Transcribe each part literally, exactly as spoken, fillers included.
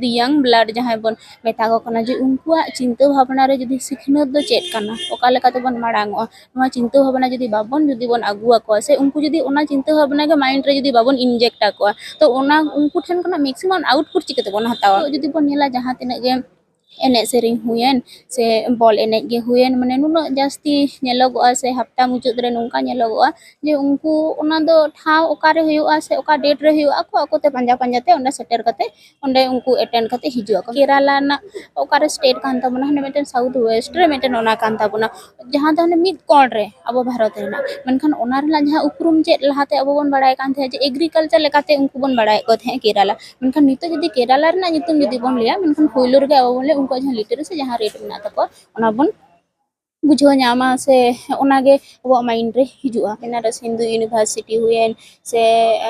The young blood ᱡᱟᱦᱟᱸᱭ ᱵᱚᱱ ᱢᱮᱛᱟ ᱠᱚ ᱠᱟᱱᱟ, ᱡᱮ ᱩᱱᱠᱩᱣᱟᱜ ᱪᱤᱱᱛᱟᱹ ᱵᱷᱟᱵᱽᱱᱟ ᱨᱮ ᱡᱩᱫᱤ ᱥᱤᱠᱷᱱᱟᱹᱛ ᱫᱚ ᱪᱮᱫ ᱠᱟᱱᱟ, ᱚᱠᱟ ᱞᱮᱠᱟ ᱛᱮᱵᱚᱱ ᱢᱟᱲᱟᱝ ᱚᱜᱼᱟ, ᱱᱚᱣᱟ ᱪᱤᱱᱛᱟᱹ ᱵᱷᱟᱵᱽᱱᱟ ᱡᱩᱫᱤ ᱵᱟᱵᱚᱱ ᱡᱩᱫᱤ ᱵᱚᱱ ᱟᱹᱜᱩ ᱟᱠᱚᱣᱟ, ᱥᱮ ᱩᱱᱠᱩ ᱡᱩᱫᱤ ᱚᱱᱟ ᱪᱤᱱᱛᱟᱹ ᱵᱷᱟᱵᱽᱱᱟ ᱜᱮ mind ᱨᱮ ᱡᱩᱫᱤ ᱵᱟᱵᱚᱱ inject ᱟᱠᱚᱣᱟ, ᱛᱚ ᱚᱱᱟ ᱩᱱᱠᱩ ᱴᱷᱮᱱ ᱠᱷᱚᱱᱟᱜ maximum output ᱪᱤᱠᱟᱹ ᱛᱮᱵᱚᱱ ᱦᱟᱛᱟᱣᱟ? ᱛᱚ ᱡᱩᱫᱤ ᱵᱚᱱ ᱧᱮᱞᱟ, ᱡᱟᱦᱟᱸ ᱛᱤᱱᱟᱹᱜ ᱜᱮ ᱮᱱᱮᱡ ᱥᱮᱨᱮᱧ ᱦᱩᱭᱮᱱ, ᱥᱮ ᱵᱚᱞ ᱮᱱᱮᱡ ᱜᱮ ᱦᱩᱭᱮᱱ, ᱢᱟᱱᱮ ᱱᱩᱱᱟᱹᱜ ᱡᱟᱹᱥᱛᱤ ᱧᱮᱞᱚᱜᱚᱜᱼᱟ, ᱥᱮ ᱦᱟᱯᱛᱟ ᱢᱩᱪᱟᱹᱫ ᱨᱮ ᱱᱚᱝᱠᱟ ᱧᱮᱞᱚᱜᱚᱜᱼᱟ ᱡᱮ ᱩᱱᱠᱩ ᱚᱱᱟ ᱫᱚ ᱴᱷᱟᱶ ᱚᱠᱟᱨᱮ ᱦᱩᱭᱩᱜᱼᱟ ᱥᱮ ᱚᱠᱟ date ᱨᱮ ᱦᱩᱭᱩᱜᱼᱟ, ᱟᱠᱚ ᱟᱠᱚᱛᱮ ᱯᱟᱸᱡᱟ ᱯᱟᱸᱡᱟ ᱛᱮ ᱚᱸᱰᱮ ᱥᱮᱴᱮᱨ ᱠᱟᱛᱮ ᱚᱸᱰᱮ ᱩᱱᱠᱩ attend ᱠᱟᱛᱮ ᱦᱤᱡᱩᱜ ᱟᱠᱚ᱾ ᱠᱮᱨᱟᱞᱟ ᱨᱮᱱᱟᱜ ᱚᱠᱟᱨᱮ state ᱠᱟᱱ ᱛᱟᱵᱚᱱᱟ, ᱦᱟᱱᱮ ᱢᱤᱫᱴᱮᱱ South West ᱨᱮ ᱢᱤᱫᱴᱮᱱ ᱚᱱᱟ ᱠᱟᱱ ᱛᱟᱵᱚᱱᱟ, ᱡᱟᱦᱟᱸ ᱫᱚ ᱦᱟᱱᱮ ᱢᱤᱫ ᱠᱚᱬ ᱨᱮ ᱟᱵᱚ ᱵᱷᱟᱨᱚᱛ ᱨᱮᱱᱟᱜ᱾ ᱢᱮᱱᱠᱷᱟᱱ ᱚᱱᱟ ᱨᱮᱱᱟᱜ ᱡᱟᱦᱟᱸ ᱩᱯᱨᱩᱢ ᱪᱮᱫ ᱞᱟᱦᱟᱛᱮ ᱟᱵᱚ ᱵᱚᱱ ᱵᱟᱲᱟᱭ ᱠᱟᱱ ᱛᱟᱦᱮᱸᱫ ᱡᱮ agriculture ᱞᱮᱠᱟᱛᱮ ᱩᱱᱠᱩ ᱵᱚᱱ ᱵᱟᱲᱟᱭᱮᱫ ᱠᱚ ᱛᱟᱦᱮᱸᱫ ᱠᱮᱨᱟᱞᱟ, ᱢᱮᱱᱠᱷᱟᱱ ᱱᱤᱛᱚᱜ ᱡᱩᱫᱤ ᱠᱮᱨᱟᱞᱟ ᱨᱮᱱᱟᱜ ᱧᱩᱛᱩᱢ ᱡᱩᱫᱤ ᱵᱚᱱ ᱞᱟᱹᱭᱟ, ᱢᱮᱱᱠᱷᱟᱱ ᱯᱳᱭᱞᱳ ᱨᱮᱜᱮ ᱟᱵᱚ ᱵᱚᱱ ᱞᱟᱹᱭᱟ ᱩᱱᱠᱩᱣᱟᱜ ᱡᱟᱦᱟᱸ literacy ᱡᱟᱦᱟᱸ rate ᱢᱮᱱᱟᱜ ᱛᱟᱠᱚᱣᱟ, ᱚᱱᱟ ᱵᱚᱱ ᱵᱩᱡᱷᱟᱹᱣ ᱧᱟᱢᱟ, ᱥᱮ ᱚᱱᱟᱜᱮ ᱟᱵᱚᱣᱟᱜ mind ᱨᱮ ᱦᱤᱡᱩᱜᱼᱟ᱾ ᱵᱮᱱᱟᱨᱚᱥ ᱦᱤᱱᱫᱩ university ᱦᱩᱭᱮᱱ, ᱥᱮ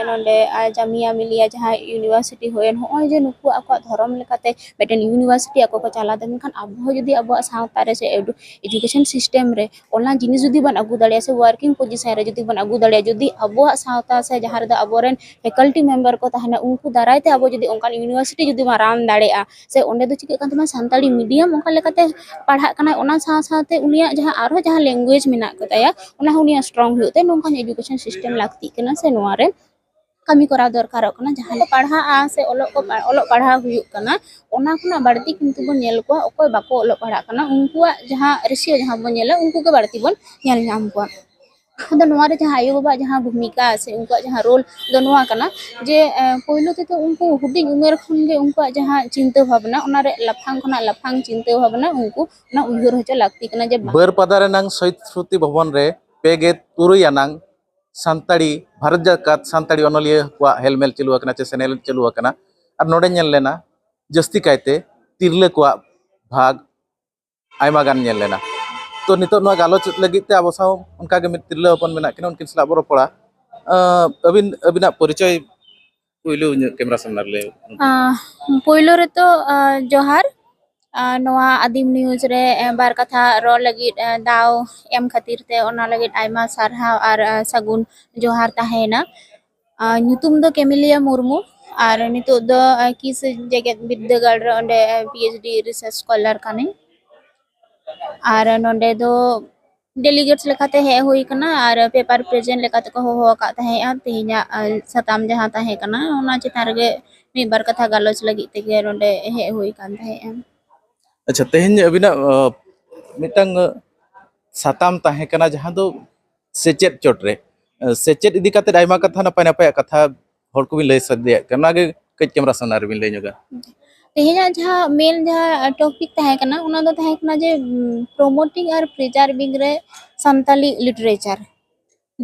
ᱱᱚᱰᱮ ᱡᱟᱢᱤᱭᱟ ᱢᱤᱞᱤᱭᱟ ᱡᱟᱦᱟᱸ university ᱦᱩᱭᱮᱱ, ᱱᱚᱜᱼᱚᱭ ᱡᱮ ᱱᱩᱠᱩ ᱟᱠᱚᱣᱟᱜ ᱫᱷᱚᱨᱚᱢ ᱞᱮᱠᱟᱛᱮ ᱢᱤᱫᱴᱮᱱ university ᱟᱠᱚ ᱠᱚ ᱪᱟᱞᱟᱣ ᱫᱟ, ᱢᱮᱱᱠᱷᱟᱱ ᱟᱵᱚ ᱦᱚᱸ ᱡᱩᱫᱤ ᱟᱵᱚᱣᱟᱜ ᱥᱟᱶᱛᱟ ᱨᱮ ᱥᱮ edu-, education system ᱨᱮ ᱚᱱᱟ ᱡᱤᱱᱤᱥ ᱡᱩᱫᱤ ᱵᱚᱱ ᱟᱹᱜᱩ ᱫᱟᱲᱮᱭᱟᱜᱼᱟ, ᱥᱮ working position ᱨᱮ ᱡᱩᱫᱤ ᱵᱚᱱ ᱟᱹᱜᱩ ᱫᱟᱲᱮᱭᱟᱜᱼᱟ, ᱡᱩᱫᱤ ᱟᱵᱚᱣᱟᱜ ᱥᱟᱶᱛᱟ ᱥᱮ ᱡᱟᱦᱟᱸ ᱨᱮᱫᱚ ᱟᱵᱚᱨᱮᱱ faculty member ᱠᱚ ᱛᱟᱦᱮᱱᱟ, ᱩᱱᱠᱩ ᱫᱟᱨᱟᱭ ᱛᱮ ᱟᱵᱚ ᱡᱩᱫᱤ ᱚᱱᱠᱟᱱ university ᱡᱩᱫᱤ ᱵᱚᱱ run ᱫᱟᱲᱮᱭᱟᱜᱼᱟ, ᱥᱮ ᱚᱸᱰᱮ ᱫᱚ ᱪᱤᱠᱟᱹᱜ ᱠᱟᱱ ᱛᱟᱵᱚᱱᱟ, ᱥᱟᱱᱛᱟᱲᱤ medium ᱚᱠᱟ ᱞᱮᱠᱟᱛᱮ ᱯᱟᱲᱦᱟᱜ ᱠᱟᱱᱟᱭ, ᱚᱱᱟ ᱥᱟᱶ ᱥᱟᱶᱛᱮ ᱩᱱᱤᱭᱟᱜ ᱡᱟᱦᱟᱸ ᱟᱨᱦᱚᱸ ᱡᱟᱦᱟᱸ language ᱢᱮᱱᱟᱜ ᱠᱚ ᱛᱟᱭᱟ, ᱚᱱᱟ ᱦᱚᱸ ᱩᱱᱤᱭᱟᱜ strong ᱦᱩᱭᱩᱜ ᱛᱟᱭᱟ᱾ ᱱᱚᱝᱠᱟᱱ education system ᱞᱟᱹᱠᱛᱤᱜ ᱠᱟᱱᱟ, ᱥᱮ ᱱᱚᱣᱟ ᱨᱮ ᱠᱟᱹᱢᱤ ᱠᱚᱨᱟᱣ ᱫᱚᱨᱠᱟᱨᱚᱜ ᱠᱟᱱᱟ᱾ ᱡᱟᱦᱟᱸ ᱠᱚ ᱯᱟᱲᱦᱟᱜᱼᱟ ᱥᱮ ᱚᱞᱚᱜ ᱠᱚ ᱯᱟ-, ᱚᱞᱚᱜ ᱯᱟᱲᱦᱟᱣ ᱦᱩᱭᱩᱜ ᱠᱟᱱᱟ, ᱚᱱᱟ ᱠᱷᱚᱱᱟᱜ ᱵᱟᱹᱲᱛᱤ ᱠᱤᱱᱛᱩ ᱵᱚᱱ ᱧᱮᱞ ᱠᱚᱣᱟ ᱚᱠᱚᱭ ᱵᱟᱠᱚ ᱚᱞᱚᱜ ᱯᱟᱲᱦᱟᱜ ᱠᱟᱱᱟ, ᱩᱱᱠᱩᱣᱟᱜ ᱡᱟᱦᱟᱸ ratio ᱡᱟᱦᱟᱸ ᱵᱚᱱ ᱧᱮᱞᱟ, ᱩᱱᱠᱩ ᱜᱮ ᱵᱟᱹᱲᱛᱤ ᱵᱚᱱ ᱧᱮᱞ ᱧᱟᱢ ᱠᱚᱣᱟ᱾ ᱟᱫᱚ ᱱᱚᱣᱟ ᱨᱮ ᱡᱟᱦᱟᱸ ᱟᱭᱳᱼᱵᱟᱵᱟᱣᱟᱜ ᱡᱟᱦᱟᱸ ᱵᱷᱩᱢᱤᱠᱟ ᱥᱮ ᱩᱱᱠᱩᱣᱟᱜ ᱡᱟᱦᱟᱸ role ᱫᱚ ᱱᱚᱣᱟ ᱠᱟᱱᱟ ᱡᱮ, ᱮ, ᱯᱳᱭᱞᱳ ᱛᱮᱫᱚ ᱩᱱᱠᱩ ᱦᱩᱰᱤᱧ ᱩᱢᱮᱨ ᱠᱷᱚᱱ ᱜᱮ ᱩᱱᱠᱩᱣᱟᱜ ᱡᱟᱦᱟᱸ ᱪᱤᱱᱛᱟᱹ ᱵᱷᱟᱵᱽᱱᱟ, ᱚᱱᱟ ᱨᱮ ᱞᱟᱯᱷᱟᱝ ᱠᱷᱚᱱᱟᱜ ᱞᱟᱯᱷᱟᱝ ᱪᱤᱱᱛᱟᱹ ᱵᱷᱟᱵᱽᱱᱟ ᱩᱱᱠᱩ ᱚᱱᱟ ᱩᱭᱦᱟᱹᱨ ᱦᱚᱪᱚ ᱞᱟᱹᱠᱛᱤ ᱠᱟᱱᱟ ᱡᱮ ᱵᱟᱝ᱾ ᱵᱟᱹᱨᱯᱟᱫᱟ ᱨᱮᱱᱟᱝ ᱥᱚᱦᱤᱫ ᱥᱢᱨᱩᱛᱤ ᱵᱷᱚᱵᱚᱱ ᱨᱮ ᱯᱮ ᱜᱮ ᱛᱩᱨᱩᱭ ᱟᱱᱟᱝ ᱥᱟᱱᱛᱟᱲᱤ, ᱵᱷᱟᱨᱚᱛ ᱡᱟᱠᱟᱛ ᱥᱟᱱᱛᱟᱲᱤ ᱚᱱᱚᱞᱤᱭᱟᱹ ᱠᱚᱣᱟᱜ ᱦᱮᱞᱢᱮᱞ ᱪᱟᱹᱞᱩ ᱟᱠᱟᱱᱟ ᱪᱮ ᱥᱮᱱᱮᱞ ᱪᱟᱹᱞᱩ ᱟᱠᱟᱱᱟ᱾ ᱟᱨ ᱱᱚᱰᱮ ᱧᱮᱞ ᱞᱮᱱᱟ ᱡᱟᱹᱥᱛᱤ ᱠᱟᱭᱛᱮ ᱛᱤᱨᱞᱟᱹ ᱠᱚᱣᱟᱜ ᱵᱷᱟᱜᱽ ᱟᱭᱢᱟ ᱜᱟᱱ ᱧᱮᱞ ᱞᱮᱱᱟ᱾ ᱛᱚ ᱱᱤᱛᱚᱜ ᱱᱚᱣᱟ ᱜᱟᱞᱚᱪ ᱞᱟᱹᱜᱤᱫ ᱛᱮ ᱟᱵᱚ ᱥᱟᱶ ᱚᱱᱠᱟ ᱜᱮ ᱢᱤᱫ ᱛᱤᱨᱞᱟᱹ ᱦᱚᱯᱚᱱ ᱢᱮᱱᱟᱜ ᱠᱤᱱᱟ, ᱩᱱᱠᱤᱱ ᱥᱟᱞᱟᱜ ᱵᱚ ᱨᱚᱯᱚᱲᱟ᱾ ᱟᱸ, ᱟᱹᱵᱤᱱ, ᱟᱹᱵᱤᱱᱟᱜ ᱯᱚᱨᱤᱪᱚᱭ ᱯᱩᱭᱞᱩ ᱧᱚᱜ ᱠᱮᱢᱮᱨᱟ ᱥᱟᱢᱱᱟ ᱨᱮ ᱞᱟᱹᱭ ᱵᱤᱱ᱾ ᱟᱸ, ᱯᱩᱭᱞᱩ ᱨᱮᱛᱚ, ᱟᱸ, ᱡᱚᱦᱟᱨ᱾ ᱟᱸ, ᱱᱚᱣᱟ ᱟᱹᱫᱤᱢ news ᱨᱮ, ᱟᱸ, ᱵᱟᱨ ᱠᱟᱛᱷᱟ ᱨᱚᱲ ᱞᱟᱹᱜᱤᱫ, ᱟᱸ, ᱫᱟᱣ ᱮᱢ ᱠᱷᱟᱹᱛᱤᱨ ᱛᱮ ᱚᱱᱟ ᱞᱟᱹᱜᱤᱫ ᱟᱭᱢᱟ ᱥᱟᱨᱦᱟᱣ ᱟᱨ, ᱟᱸ, ᱥᱟᱹᱜᱩᱱ ᱡᱚᱦᱟᱨ ᱛᱟᱦᱮᱸᱭᱮᱱᱟ᱾ ᱟᱸ, ᱧᱩᱛᱩᱢ ᱫᱚ ᱠᱮᱢᱮᱞᱤᱭᱟ ᱢᱩᱨᱢᱩ᱾ ᱟᱨ ᱱᱤᱛᱚᱜ ᱫᱚ ᱠᱤᱥ ᱡᱮᱜᱮᱛ ᱵᱤᱨᱫᱟᱹᱜᱟᱲ ᱨᱮ ᱚᱸᱰᱮ PhD research scholar ᱠᱟᱹᱱᱟᱹᱧ᱾ ᱟᱨ ᱱᱚᱸᱰᱮ ᱫᱚ ᱰᱮᱞᱤᱜᱮᱴᱥ ᱞᱮᱠᱟᱛᱮ ᱦᱮᱡ ᱦᱩᱭ ᱠᱟᱱᱟ ᱟᱨ ᱯᱮᱯᱟᱨ ᱯᱨᱮᱡᱮᱱᱴ ᱞᱮᱠᱟᱛᱮ ᱠᱚ ᱦᱚᱦᱚ ᱟᱠᱟᱫ ᱛᱟᱦᱮᱸᱜᱼᱟ᱾ ᱛᱮᱦᱮᱧᱟᱜ ᱥᱟᱛᱟᱢ ᱡᱟᱦᱟᱸ ᱛᱟᱦᱮᱸ ᱠᱟᱱᱟ, ᱚᱱᱟ ᱪᱮᱛᱟᱱ ᱨᱮᱜᱮ ᱢᱤᱫ ᱵᱟᱨ ᱠᱟᱛᱷᱟ ᱜᱟᱞᱚᱪ ᱞᱟᱹᱜᱤᱫ ᱛᱮᱜᱮ ᱱᱚᱸᱰᱮ ᱦᱮᱡ ᱦᱩᱭ ᱠᱟᱱ ᱛᱟᱦᱮᱸᱜᱼᱟ᱾ ᱟᱪᱪᱷᱟ, ᱛᱮᱦᱮᱧ ᱟᱹᱵᱤᱱᱟᱜ ᱢᱤᱫᱴᱟᱝ ᱥᱟᱛᱟᱢ ᱛᱟᱦᱮᱸ ᱠᱟᱱᱟ, ᱡᱟᱦᱟᱸ ᱫᱚ ᱥᱮᱪᱮᱫ ᱪᱚᱴᱨᱮ᱾ ᱥᱮᱪᱮᱫ ᱤᱫᱤ ᱠᱟᱛᱮ ᱟᱭᱢᱟ ᱠᱟᱛᱷᱟ, ᱱᱟᱯᱟᱭ ᱱᱟᱯᱟᱭᱟᱜ ᱠᱟᱛᱷᱟ ᱦᱚᱲ ᱠᱚᱵᱤᱱ ᱞᱟᱹᱭ ᱥᱟᱰᱮᱭᱟᱜ ᱠᱟᱱᱟ, ᱚᱱᱟᱜᱮ ᱠᱟᱹᱡ ᱠᱮᱢᱮᱨᱟ ᱥᱟᱢᱱᱟ ᱨᱮᱵᱤᱱ ᱞᱟᱹᱭ ᱧᱚᱜᱟ᱾ ᱛᱮᱦᱮᱧᱟᱜ ᱡᱟᱦᱟᱸ ᱢᱮᱱ ᱡᱟᱦᱟᱸ ᱴᱚᱯᱤᱠ ᱛᱟᱦᱮᱸ ᱠᱟᱱᱟ, ᱚᱱᱟ ᱫᱚ ᱛᱟᱦᱮᱸ ᱠᱟᱱᱟ ᱡᱮ ᱯᱨᱳᱢᱳᱴᱤᱝ ᱟᱨ ᱯᱨᱤᱡᱟᱨᱵᱷᱤᱝ ᱨᱮ ᱥᱟᱱᱛᱟᱞᱤ ᱞᱤᱴᱟᱨᱮᱪᱟᱨ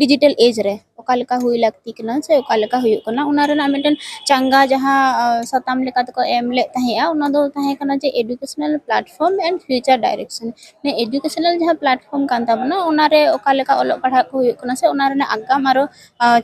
ᱰᱤᱡᱤᱴᱟᱞ ᱮᱡᱽ ᱨᱮ ᱚᱠᱟ ᱞᱮᱠᱟ ᱦᱩᱭ ᱞᱟᱹᱠᱛᱤ ᱠᱟᱱᱟ ᱥᱮ ᱚᱠᱟ ᱞᱮᱠᱟ ᱦᱩᱭᱩᱜ ᱠᱟᱱᱟ, ᱚᱱᱟ ᱨᱮᱱᱟᱜ ᱢᱤᱫᱴᱮᱱ ᱪᱟᱸᱜᱟ ᱡᱟᱦᱟᱸ ᱥᱟᱛᱟᱢ ᱞᱮᱠᱟ ᱛᱮᱠᱚ ᱮᱢ ᱞᱮᱫ ᱛᱟᱦᱮᱸᱜᱼᱟ, ᱚᱱᱟ ᱫᱚ ᱛᱟᱦᱮᱸ ᱠᱟᱱᱟ ᱡᱮ educational platform and future direction᱾ ᱢᱟᱱᱮ educational ᱡᱟᱦᱟᱸ platform ᱠᱟᱱ ᱛᱟᱵᱚᱱᱟ, ᱚᱱᱟᱨᱮ ᱚᱠᱟ ᱞᱮᱠᱟ ᱚᱞᱚᱜ ᱯᱟᱲᱦᱟᱜ ᱠᱚ ᱦᱩᱭᱩᱜ ᱠᱟᱱᱟ ᱥᱮ ᱚᱱᱟ ᱨᱮᱱᱟᱜ ᱟᱜᱟᱢ ᱟᱨᱚ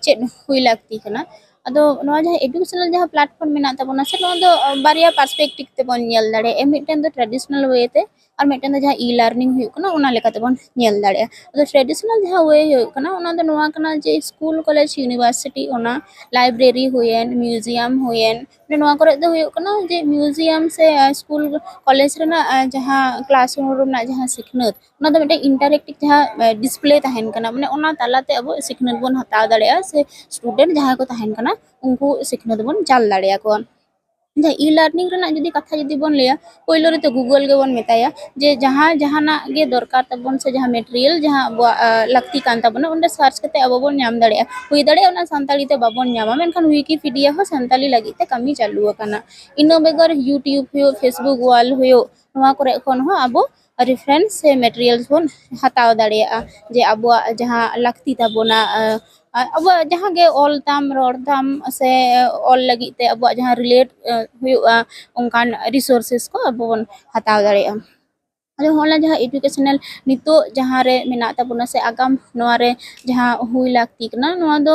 ᱪᱮᱫ ᱦᱩᱭ ᱞᱟᱹᱠᱛᱤ ᱠᱟᱱᱟ᱾ ᱟᱫᱚ ᱱᱚᱣᱟ ᱡᱟᱦᱟᱸ educational ᱡᱟᱦᱟᱸ platform ᱢᱮᱱᱟᱜ ᱛᱟᱵᱚᱱᱟ ᱥᱮ, ᱱᱚᱣᱟ ᱫᱚ ᱵᱟᱨᱭᱟ perspective ᱛᱮᱵᱚᱱ ᱧᱮᱞ ᱫᱟᱲᱮᱭᱟᱜᱼᱟ᱾ ᱢᱤᱫᱴᱮᱱ ᱫᱚ traditional way ᱛᱮ ᱟᱨ ᱢᱤᱫᱴᱮᱱ ᱫᱚ ᱡᱟᱦᱟᱸ e-learning ᱦᱩᱭᱩᱜ ᱠᱟᱱᱟ, ᱚᱱᱟ ᱞᱮᱠᱟ ᱛᱮᱵᱚᱱ ᱧᱮᱞ ᱫᱟᱲᱮᱭᱟᱜᱼᱟ᱾ ᱟᱫᱚ traditional ᱡᱟᱦᱟᱸ way ᱦᱩᱭᱩᱜ ᱠᱟᱱᱟ, ᱚᱱᱟ ᱫᱚ ᱱᱚᱣᱟ ᱠᱟᱱᱟ ᱡᱮ ᱥᱠᱩᱞ, ᱠᱚᱞᱮᱡᱽ, ᱤᱭᱩᱱᱤᱵᱷᱟᱨᱥᱤᱴᱤ, ᱚᱱᱟ ᱞᱟᱭᱵᱨᱮᱨᱤ ᱦᱩᱭᱮᱱ, ᱢᱤᱭᱩᱡᱤᱭᱟᱢ ᱦᱩᱭᱮᱱ, ᱱᱚᱣᱟ ᱠᱚᱨᱮ ᱫᱚ ᱦᱩᱭᱩᱜ ᱠᱟᱱᱟ ᱡᱮ ᱢᱤᱭᱩᱡᱤᱭᱟᱢ ᱥᱮ ᱥᱠᱩᱞ, ᱠᱚᱞᱮᱡᱽ ᱨᱮᱱᱟᱜ ᱡᱟᱦᱟᱸ classroom ᱨᱮᱱᱟᱜ ᱡᱟᱦᱟᱸ ᱥᱤᱠᱷᱱᱟᱹᱛ, ᱚᱱᱟ ᱫᱚ ᱢᱤᱫᱴᱮᱱ interactive ᱡᱟᱦᱟᱸ display ᱛᱟᱦᱮᱱ ᱠᱟᱱᱟ, ᱢᱟᱱᱮ ᱚᱱᱟ ᱛᱟᱞᱟᱛᱮ ᱟᱵᱚ ᱥᱤᱠᱷᱱᱟᱹᱛ ᱵᱚᱱ ᱦᱟᱛᱟᱣ ᱫᱟᱲᱮᱭᱟᱜᱼᱟ ᱥᱮ student ᱡᱟᱦᱟᱸᱭ ᱠᱚ ᱛᱟᱦᱮᱱ ᱠᱟᱱᱟ, ᱩᱱᱠᱩ ᱥᱤᱠᱷᱱᱟᱹᱛ ᱵᱚᱱ ᱪᱟᱞ ᱫᱟᱲᱮᱭᱟᱠᱚᱣᱟ᱾ ᱡᱟᱦᱟᱸ e-learning ᱨᱮᱱᱟᱜ ᱡᱩᱫᱤ ᱠᱟᱛᱷᱟ ᱡᱩᱫᱤ ᱵᱚᱱ ᱞᱟᱹᱭᱟ, ᱯᱳᱭᱞᱳ ᱨᱮᱫᱚ Google ᱜᱮᱵᱚᱱ ᱢᱮᱛᱟᱭᱟ ᱡᱮ ᱡᱟᱦᱟᱸ ᱡᱟᱦᱟᱱᱟᱜ ᱜᱮ ᱫᱚᱨᱠᱟᱨ ᱛᱟᱵᱚᱱ ᱥᱮ ᱡᱟᱦᱟᱸ material ᱡᱟᱦᱟᱸ ᱟᱵᱚᱣᱟᱜ ᱞᱟᱹᱠᱛᱤ ᱠᱟᱱ ᱛᱟᱵᱚᱱᱟ, ᱚᱸᱰᱮ search ᱠᱟᱛᱮ ᱟᱵᱚ ᱵᱚᱱ ᱧᱟᱢ ᱫᱟᱲᱮᱭᱟᱜᱼᱟ᱾ ᱦᱩᱭ ᱫᱟᱲᱮᱭᱟᱜᱼᱟ ᱚᱱᱟ ᱥᱟᱱᱛᱟᱲᱤ ᱛᱮ ᱵᱟᱵᱚᱱ ᱧᱟᱢᱟ, ᱢᱮᱱᱠᱷᱟᱱ Wikipedia ᱦᱚᱸ ᱥᱟᱱᱛᱟᱲᱤ ᱞᱟᱹᱜᱤᱫ ᱛᱮ ᱠᱟᱹᱢᱤ ᱪᱟᱹᱞᱩ ᱟᱠᱟᱱᱟ᱾ ᱤᱱᱟᱹ ᱵᱮᱜᱚᱨ YouTube ᱦᱩᱭᱩᱜ, Facebook wall ᱦᱩᱭᱩᱜ, ᱱᱚᱣᱟ ᱠᱚᱨᱮ ᱠᱷᱚᱱ ᱦᱚᱸ ᱟᱵᱚ reference ᱥᱮ materials ᱵᱚᱱ ᱦᱟᱛᱟᱣ ᱫᱟᱲᱮᱭᱟᱜᱼᱟ, ᱡᱮ ᱟᱵᱚᱣᱟᱜ ᱡᱟᱦᱟᱸ ᱞᱟᱹᱠᱛᱤ ᱛᱟᱵᱚᱱᱟ, ᱟᱵᱚᱣᱟᱜ ᱡᱟᱦᱟᱸ ᱜᱮ ᱚᱞ ᱛᱟᱢ, ᱨᱚᱲ ᱛᱟᱢ, ᱥᱮ ᱚᱞ ᱞᱟᱹᱜᱤᱫ ᱛᱮ ᱟᱵᱚᱣᱟᱜ ᱡᱟᱦᱟᱸ relate ᱦᱩᱭᱩᱜᱼᱟ, ᱚᱱᱠᱟᱱ resources ᱠᱚ ᱟᱵᱚ ᱵᱚᱱ ᱦᱟᱛᱟᱣ ᱫᱟᱲᱮᱭᱟᱜᱼᱟ᱾ ᱟᱫᱚ ᱦᱚᱸᱜᱼᱚᱭ ᱡᱟᱦᱟᱸ educational ᱱᱤᱛᱚᱜ ᱡᱟᱦᱟᱸ ᱨᱮ ᱢᱮᱱᱟᱜ ᱛᱟᱵᱚᱱᱟ ᱥᱮ ᱟᱜᱟᱢ ᱱᱚᱣᱟ ᱨᱮ ᱡᱟᱦᱟᱸ ᱦᱩᱭ ᱞᱟᱹᱠᱛᱤ ᱠᱟᱱᱟ, ᱱᱚᱣᱟ ᱫᱚ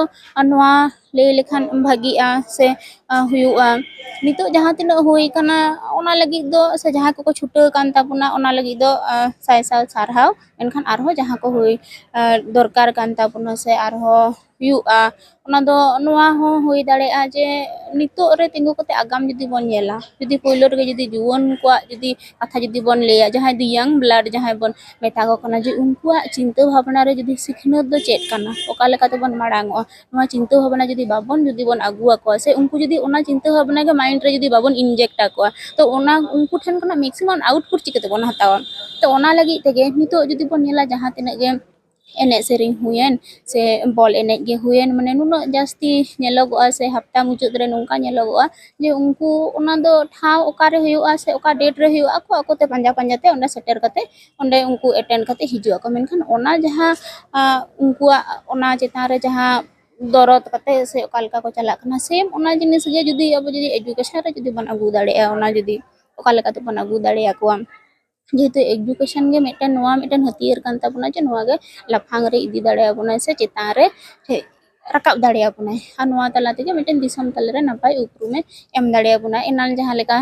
ᱱᱚᱣᱟ ᱞᱟᱹᱭ ᱞᱮᱠᱷᱟᱱ ᱵᱷᱟᱹᱜᱤᱜᱼᱟ ᱥᱮ ᱦᱩᱭᱩᱜᱼᱟ᱾ ᱱᱤᱛᱚᱜ ᱡᱟᱦᱟᱸ ᱛᱤᱱᱟᱹᱜ ᱦᱩᱭ ᱠᱟᱱᱟ, ᱚᱱᱟ ᱞᱟᱹᱜᱤᱫ ᱫᱚ ᱥᱮ ᱡᱟᱦᱟᱸᱭ ᱠᱚᱠᱚ ᱪᱷᱩᱴᱟᱹᱣ ᱟᱠᱟᱱ ᱛᱟᱵᱚᱱᱟ, ᱚᱱᱟ ᱞᱟᱹᱜᱤᱫ ᱫᱚ ᱥᱟᱭ ᱥᱟᱭ ᱥᱟᱨᱦᱟᱣ᱾ ᱢᱮᱱᱠᱷᱟᱱ ᱟᱨᱦᱚᱸ ᱡᱟᱦᱟᱸ ᱠᱚ ᱦᱩᱭ ᱫᱚᱨᱠᱟᱨ ᱠᱟᱱ ᱛᱟᱵᱚᱱᱟ ᱥᱮ ᱟᱨᱦᱚᱸ ᱦᱩᱭᱩᱜᱼᱟ, ᱚᱱᱟ ᱫᱚ ᱱᱚᱣᱟ ᱦᱚᱸ ᱦᱩᱭ ᱫᱟᱲᱮᱭᱟᱜᱼᱟ ᱡᱮ ᱱᱤᱛᱚᱜ ᱨᱮ ᱛᱤᱸᱜᱩ ᱠᱟᱛᱮ ᱟᱜᱟᱢ ᱡᱩᱫᱤ ᱵᱚᱱ ᱧᱮᱞᱟ, ᱡᱩᱫᱤ ᱯᱳᱭᱞᱳ ᱨᱮᱜᱮ ᱡᱩᱫᱤ ᱡᱩᱣᱟᱹᱱ ᱠᱚᱣᱟᱜ ᱡᱩᱫᱤ ᱠᱟᱛᱷᱟ ᱡᱩᱫᱤ ᱵᱚᱱ ᱞᱟᱹᱭᱟ, ᱡᱟᱦᱟᱸᱭ ᱫᱚ ᱭᱟᱝ ᱵᱞᱟᱰ ᱡᱟᱦᱟᱸᱭ ᱵᱚᱱ ᱢᱮᱛᱟ ᱠᱚ ᱠᱟᱱᱟ, ᱡᱮ ᱩᱱᱠᱩᱣᱟᱜ ᱪᱤᱱᱛᱟᱹ ᱵᱷᱟᱵᱽᱱᱟ ᱨᱮ ᱡᱩᱫᱤ ᱥᱤᱠᱷᱱᱟᱹᱛ ᱫᱚ ᱪᱮᱫ ᱠᱟᱱᱟ, ᱚᱠᱟ ᱞᱮᱠᱟ ᱛᱮᱵᱚᱱ ᱢᱟᱲᱟᱝ ᱚᱜᱼᱟ, ᱱᱚᱣᱟ ᱪᱤᱱᱛᱟᱹ ᱵᱷᱟᱵᱽᱱᱟ ᱡᱩᱫᱤ ᱵᱟᱵᱚᱱ ᱡᱩᱫᱤ ᱵᱚᱱ ᱟᱹᱜᱩ ᱟᱠᱚᱣᱟ ᱥᱮ ᱩᱱᱠᱩ ᱡᱩᱫᱤ ᱚᱱᱟ ᱪᱤᱱᱛᱟᱹ ᱵᱷᱟᱵᱽᱱᱟ ᱜᱮ ᱢᱟᱭᱤᱱᱰ ᱨᱮ ᱡᱩᱫᱤ ᱵᱟᱵᱚᱱ ᱤᱱᱡᱮᱠᱴ ᱟᱠᱚᱣᱟ, ᱛᱚ ᱚᱱᱟ ᱩᱱᱠᱩ ᱴᱷᱮᱱ ᱠᱷᱚᱱᱟᱜ ᱢᱮᱠᱥᱤᱢᱟᱢ ᱟᱣᱩᱴᱯᱩᱴ ᱪᱤᱠᱟᱹ ᱛᱮᱵᱚᱱ ᱦᱟᱛᱟᱣᱟ? ᱛᱚ ᱚᱱᱟ ᱞᱟᱹᱜᱤᱫ ᱛᱮᱜᱮ ᱱᱤᱛᱚᱜ ᱡᱩᱫᱤ ᱵᱚᱱ ᱧᱮᱞᱟ ᱡᱟᱦᱟᱸ ᱛᱤᱱᱟᱹᱜ ᱜᱮ ᱮᱱᱮᱡ ᱥᱮᱨᱮᱧ ᱦᱩᱭᱮᱱ ᱥᱮ ᱵᱚᱞ ᱮᱱᱮᱡ ᱜᱮ ᱦᱩᱭᱮᱱ, ᱢᱟᱱᱮ ᱱᱩᱱᱟᱹᱜ ᱡᱟᱹᱥᱛᱤ ᱧᱮᱞᱚᱜᱚᱜᱼᱟ ᱥᱮ ᱦᱟᱯᱛᱟ ᱢᱩᱪᱟᱹᱫ ᱨᱮ ᱱᱚᱝᱠᱟ ᱧᱮᱞᱚᱜᱚᱜᱼᱟ ᱡᱮ ᱩᱱᱠᱩ ᱚᱱᱟ ᱫᱚ ᱴᱷᱟᱶ ᱚᱠᱟᱨᱮ ᱦᱩᱭᱩᱜᱼᱟ ᱥᱮ ᱚᱠᱟ ᱰᱮᱴ ᱨᱮ ᱦᱩᱭᱩᱜᱼᱟ, ᱟᱠᱚ ᱟᱠᱚᱛᱮ ᱯᱟᱸᱡᱟ ᱯᱟᱸᱡᱟ ᱛᱮ ᱚᱸᱰᱮ ᱥᱮᱴᱮᱨ ᱠᱟᱛᱮ ᱚᱸᱰᱮ ᱩᱱᱠᱩ ᱮᱴᱮᱱᱰ ᱠᱟᱛᱮ ᱦᱤᱡᱩᱜ ᱟᱠᱚ᱾ ᱢᱮᱱᱠᱷᱟᱱ ᱚᱱᱟ ᱡᱟᱦᱟᱸ ᱩᱱᱠᱩᱣᱟᱜ ᱚᱱᱟ ᱪᱮᱛᱟᱱ ᱨᱮ ᱡᱟᱦᱟᱸ ᱫᱚᱨᱚᱫ ᱠᱟᱛᱮ ᱥᱮ ᱚᱠᱟ ᱞᱮᱠᱟ ᱠᱚ ᱪᱟᱞᱟᱜ ᱠᱟᱱᱟ, ᱥᱮᱢ ᱚᱱᱟ ᱡᱤᱱᱤᱥ ᱜᱮ ᱡᱩᱫᱤ ᱟᱵᱚ ᱡᱩᱫᱤ ᱮᱰᱩᱠᱮᱥᱚᱱ ᱨᱮ ᱡᱩᱫᱤ ᱵᱚᱱ ᱟᱹᱜᱩ ᱫᱟᱲᱮᱭᱟᱜᱼᱟ, ᱚᱱᱟ ᱡᱩᱫᱤ ᱚᱠᱟ ᱞᱮᱠᱟ ᱛᱮᱵᱚᱱ ᱟᱹᱜᱩ ᱫᱟᱲᱮᱭᱟᱠᱚᱣᱟ, ᱡᱮᱦᱮᱛᱩ ᱮᱰᱩᱠᱮᱥᱚᱱ ᱜᱮ ᱢᱤᱫᱴᱮᱱ ᱱᱚᱣᱟ ᱢᱤᱫᱴᱮᱱ ᱦᱟᱹᱛᱭᱟᱹᱨ ᱠᱟᱱ ᱛᱟᱵᱚᱱᱟ ᱡᱮ ᱱᱚᱣᱟ ᱜᱮ ᱞᱟᱯᱷᱟᱝ ᱨᱮ ᱤᱫᱤ ᱫᱟᱲᱮᱭᱟᱵᱚᱱᱟᱭ ᱥᱮ ᱪᱮᱛᱟᱱ ᱨᱮ ᱦᱮᱡ ᱨᱟᱠᱟᱵ ᱫᱟᱲᱮᱭᱟᱵᱚᱱᱟᱭ, ᱟᱨ ᱱᱚᱣᱟ ᱛᱟᱞᱟ ᱛᱮᱜᱮ ᱢᱤᱫᱴᱮᱱ ᱫᱤᱥᱚᱢ ᱛᱟᱞᱟᱨᱮ ᱱᱟᱯᱟᱭ ᱩᱯᱨᱩᱢᱮ ᱮᱢ ᱫᱟᱲᱮᱭᱟᱵᱚᱱᱟ᱾ ᱮᱱᱟᱱ ᱡᱟᱦᱟᱸ ᱞᱮᱠᱟ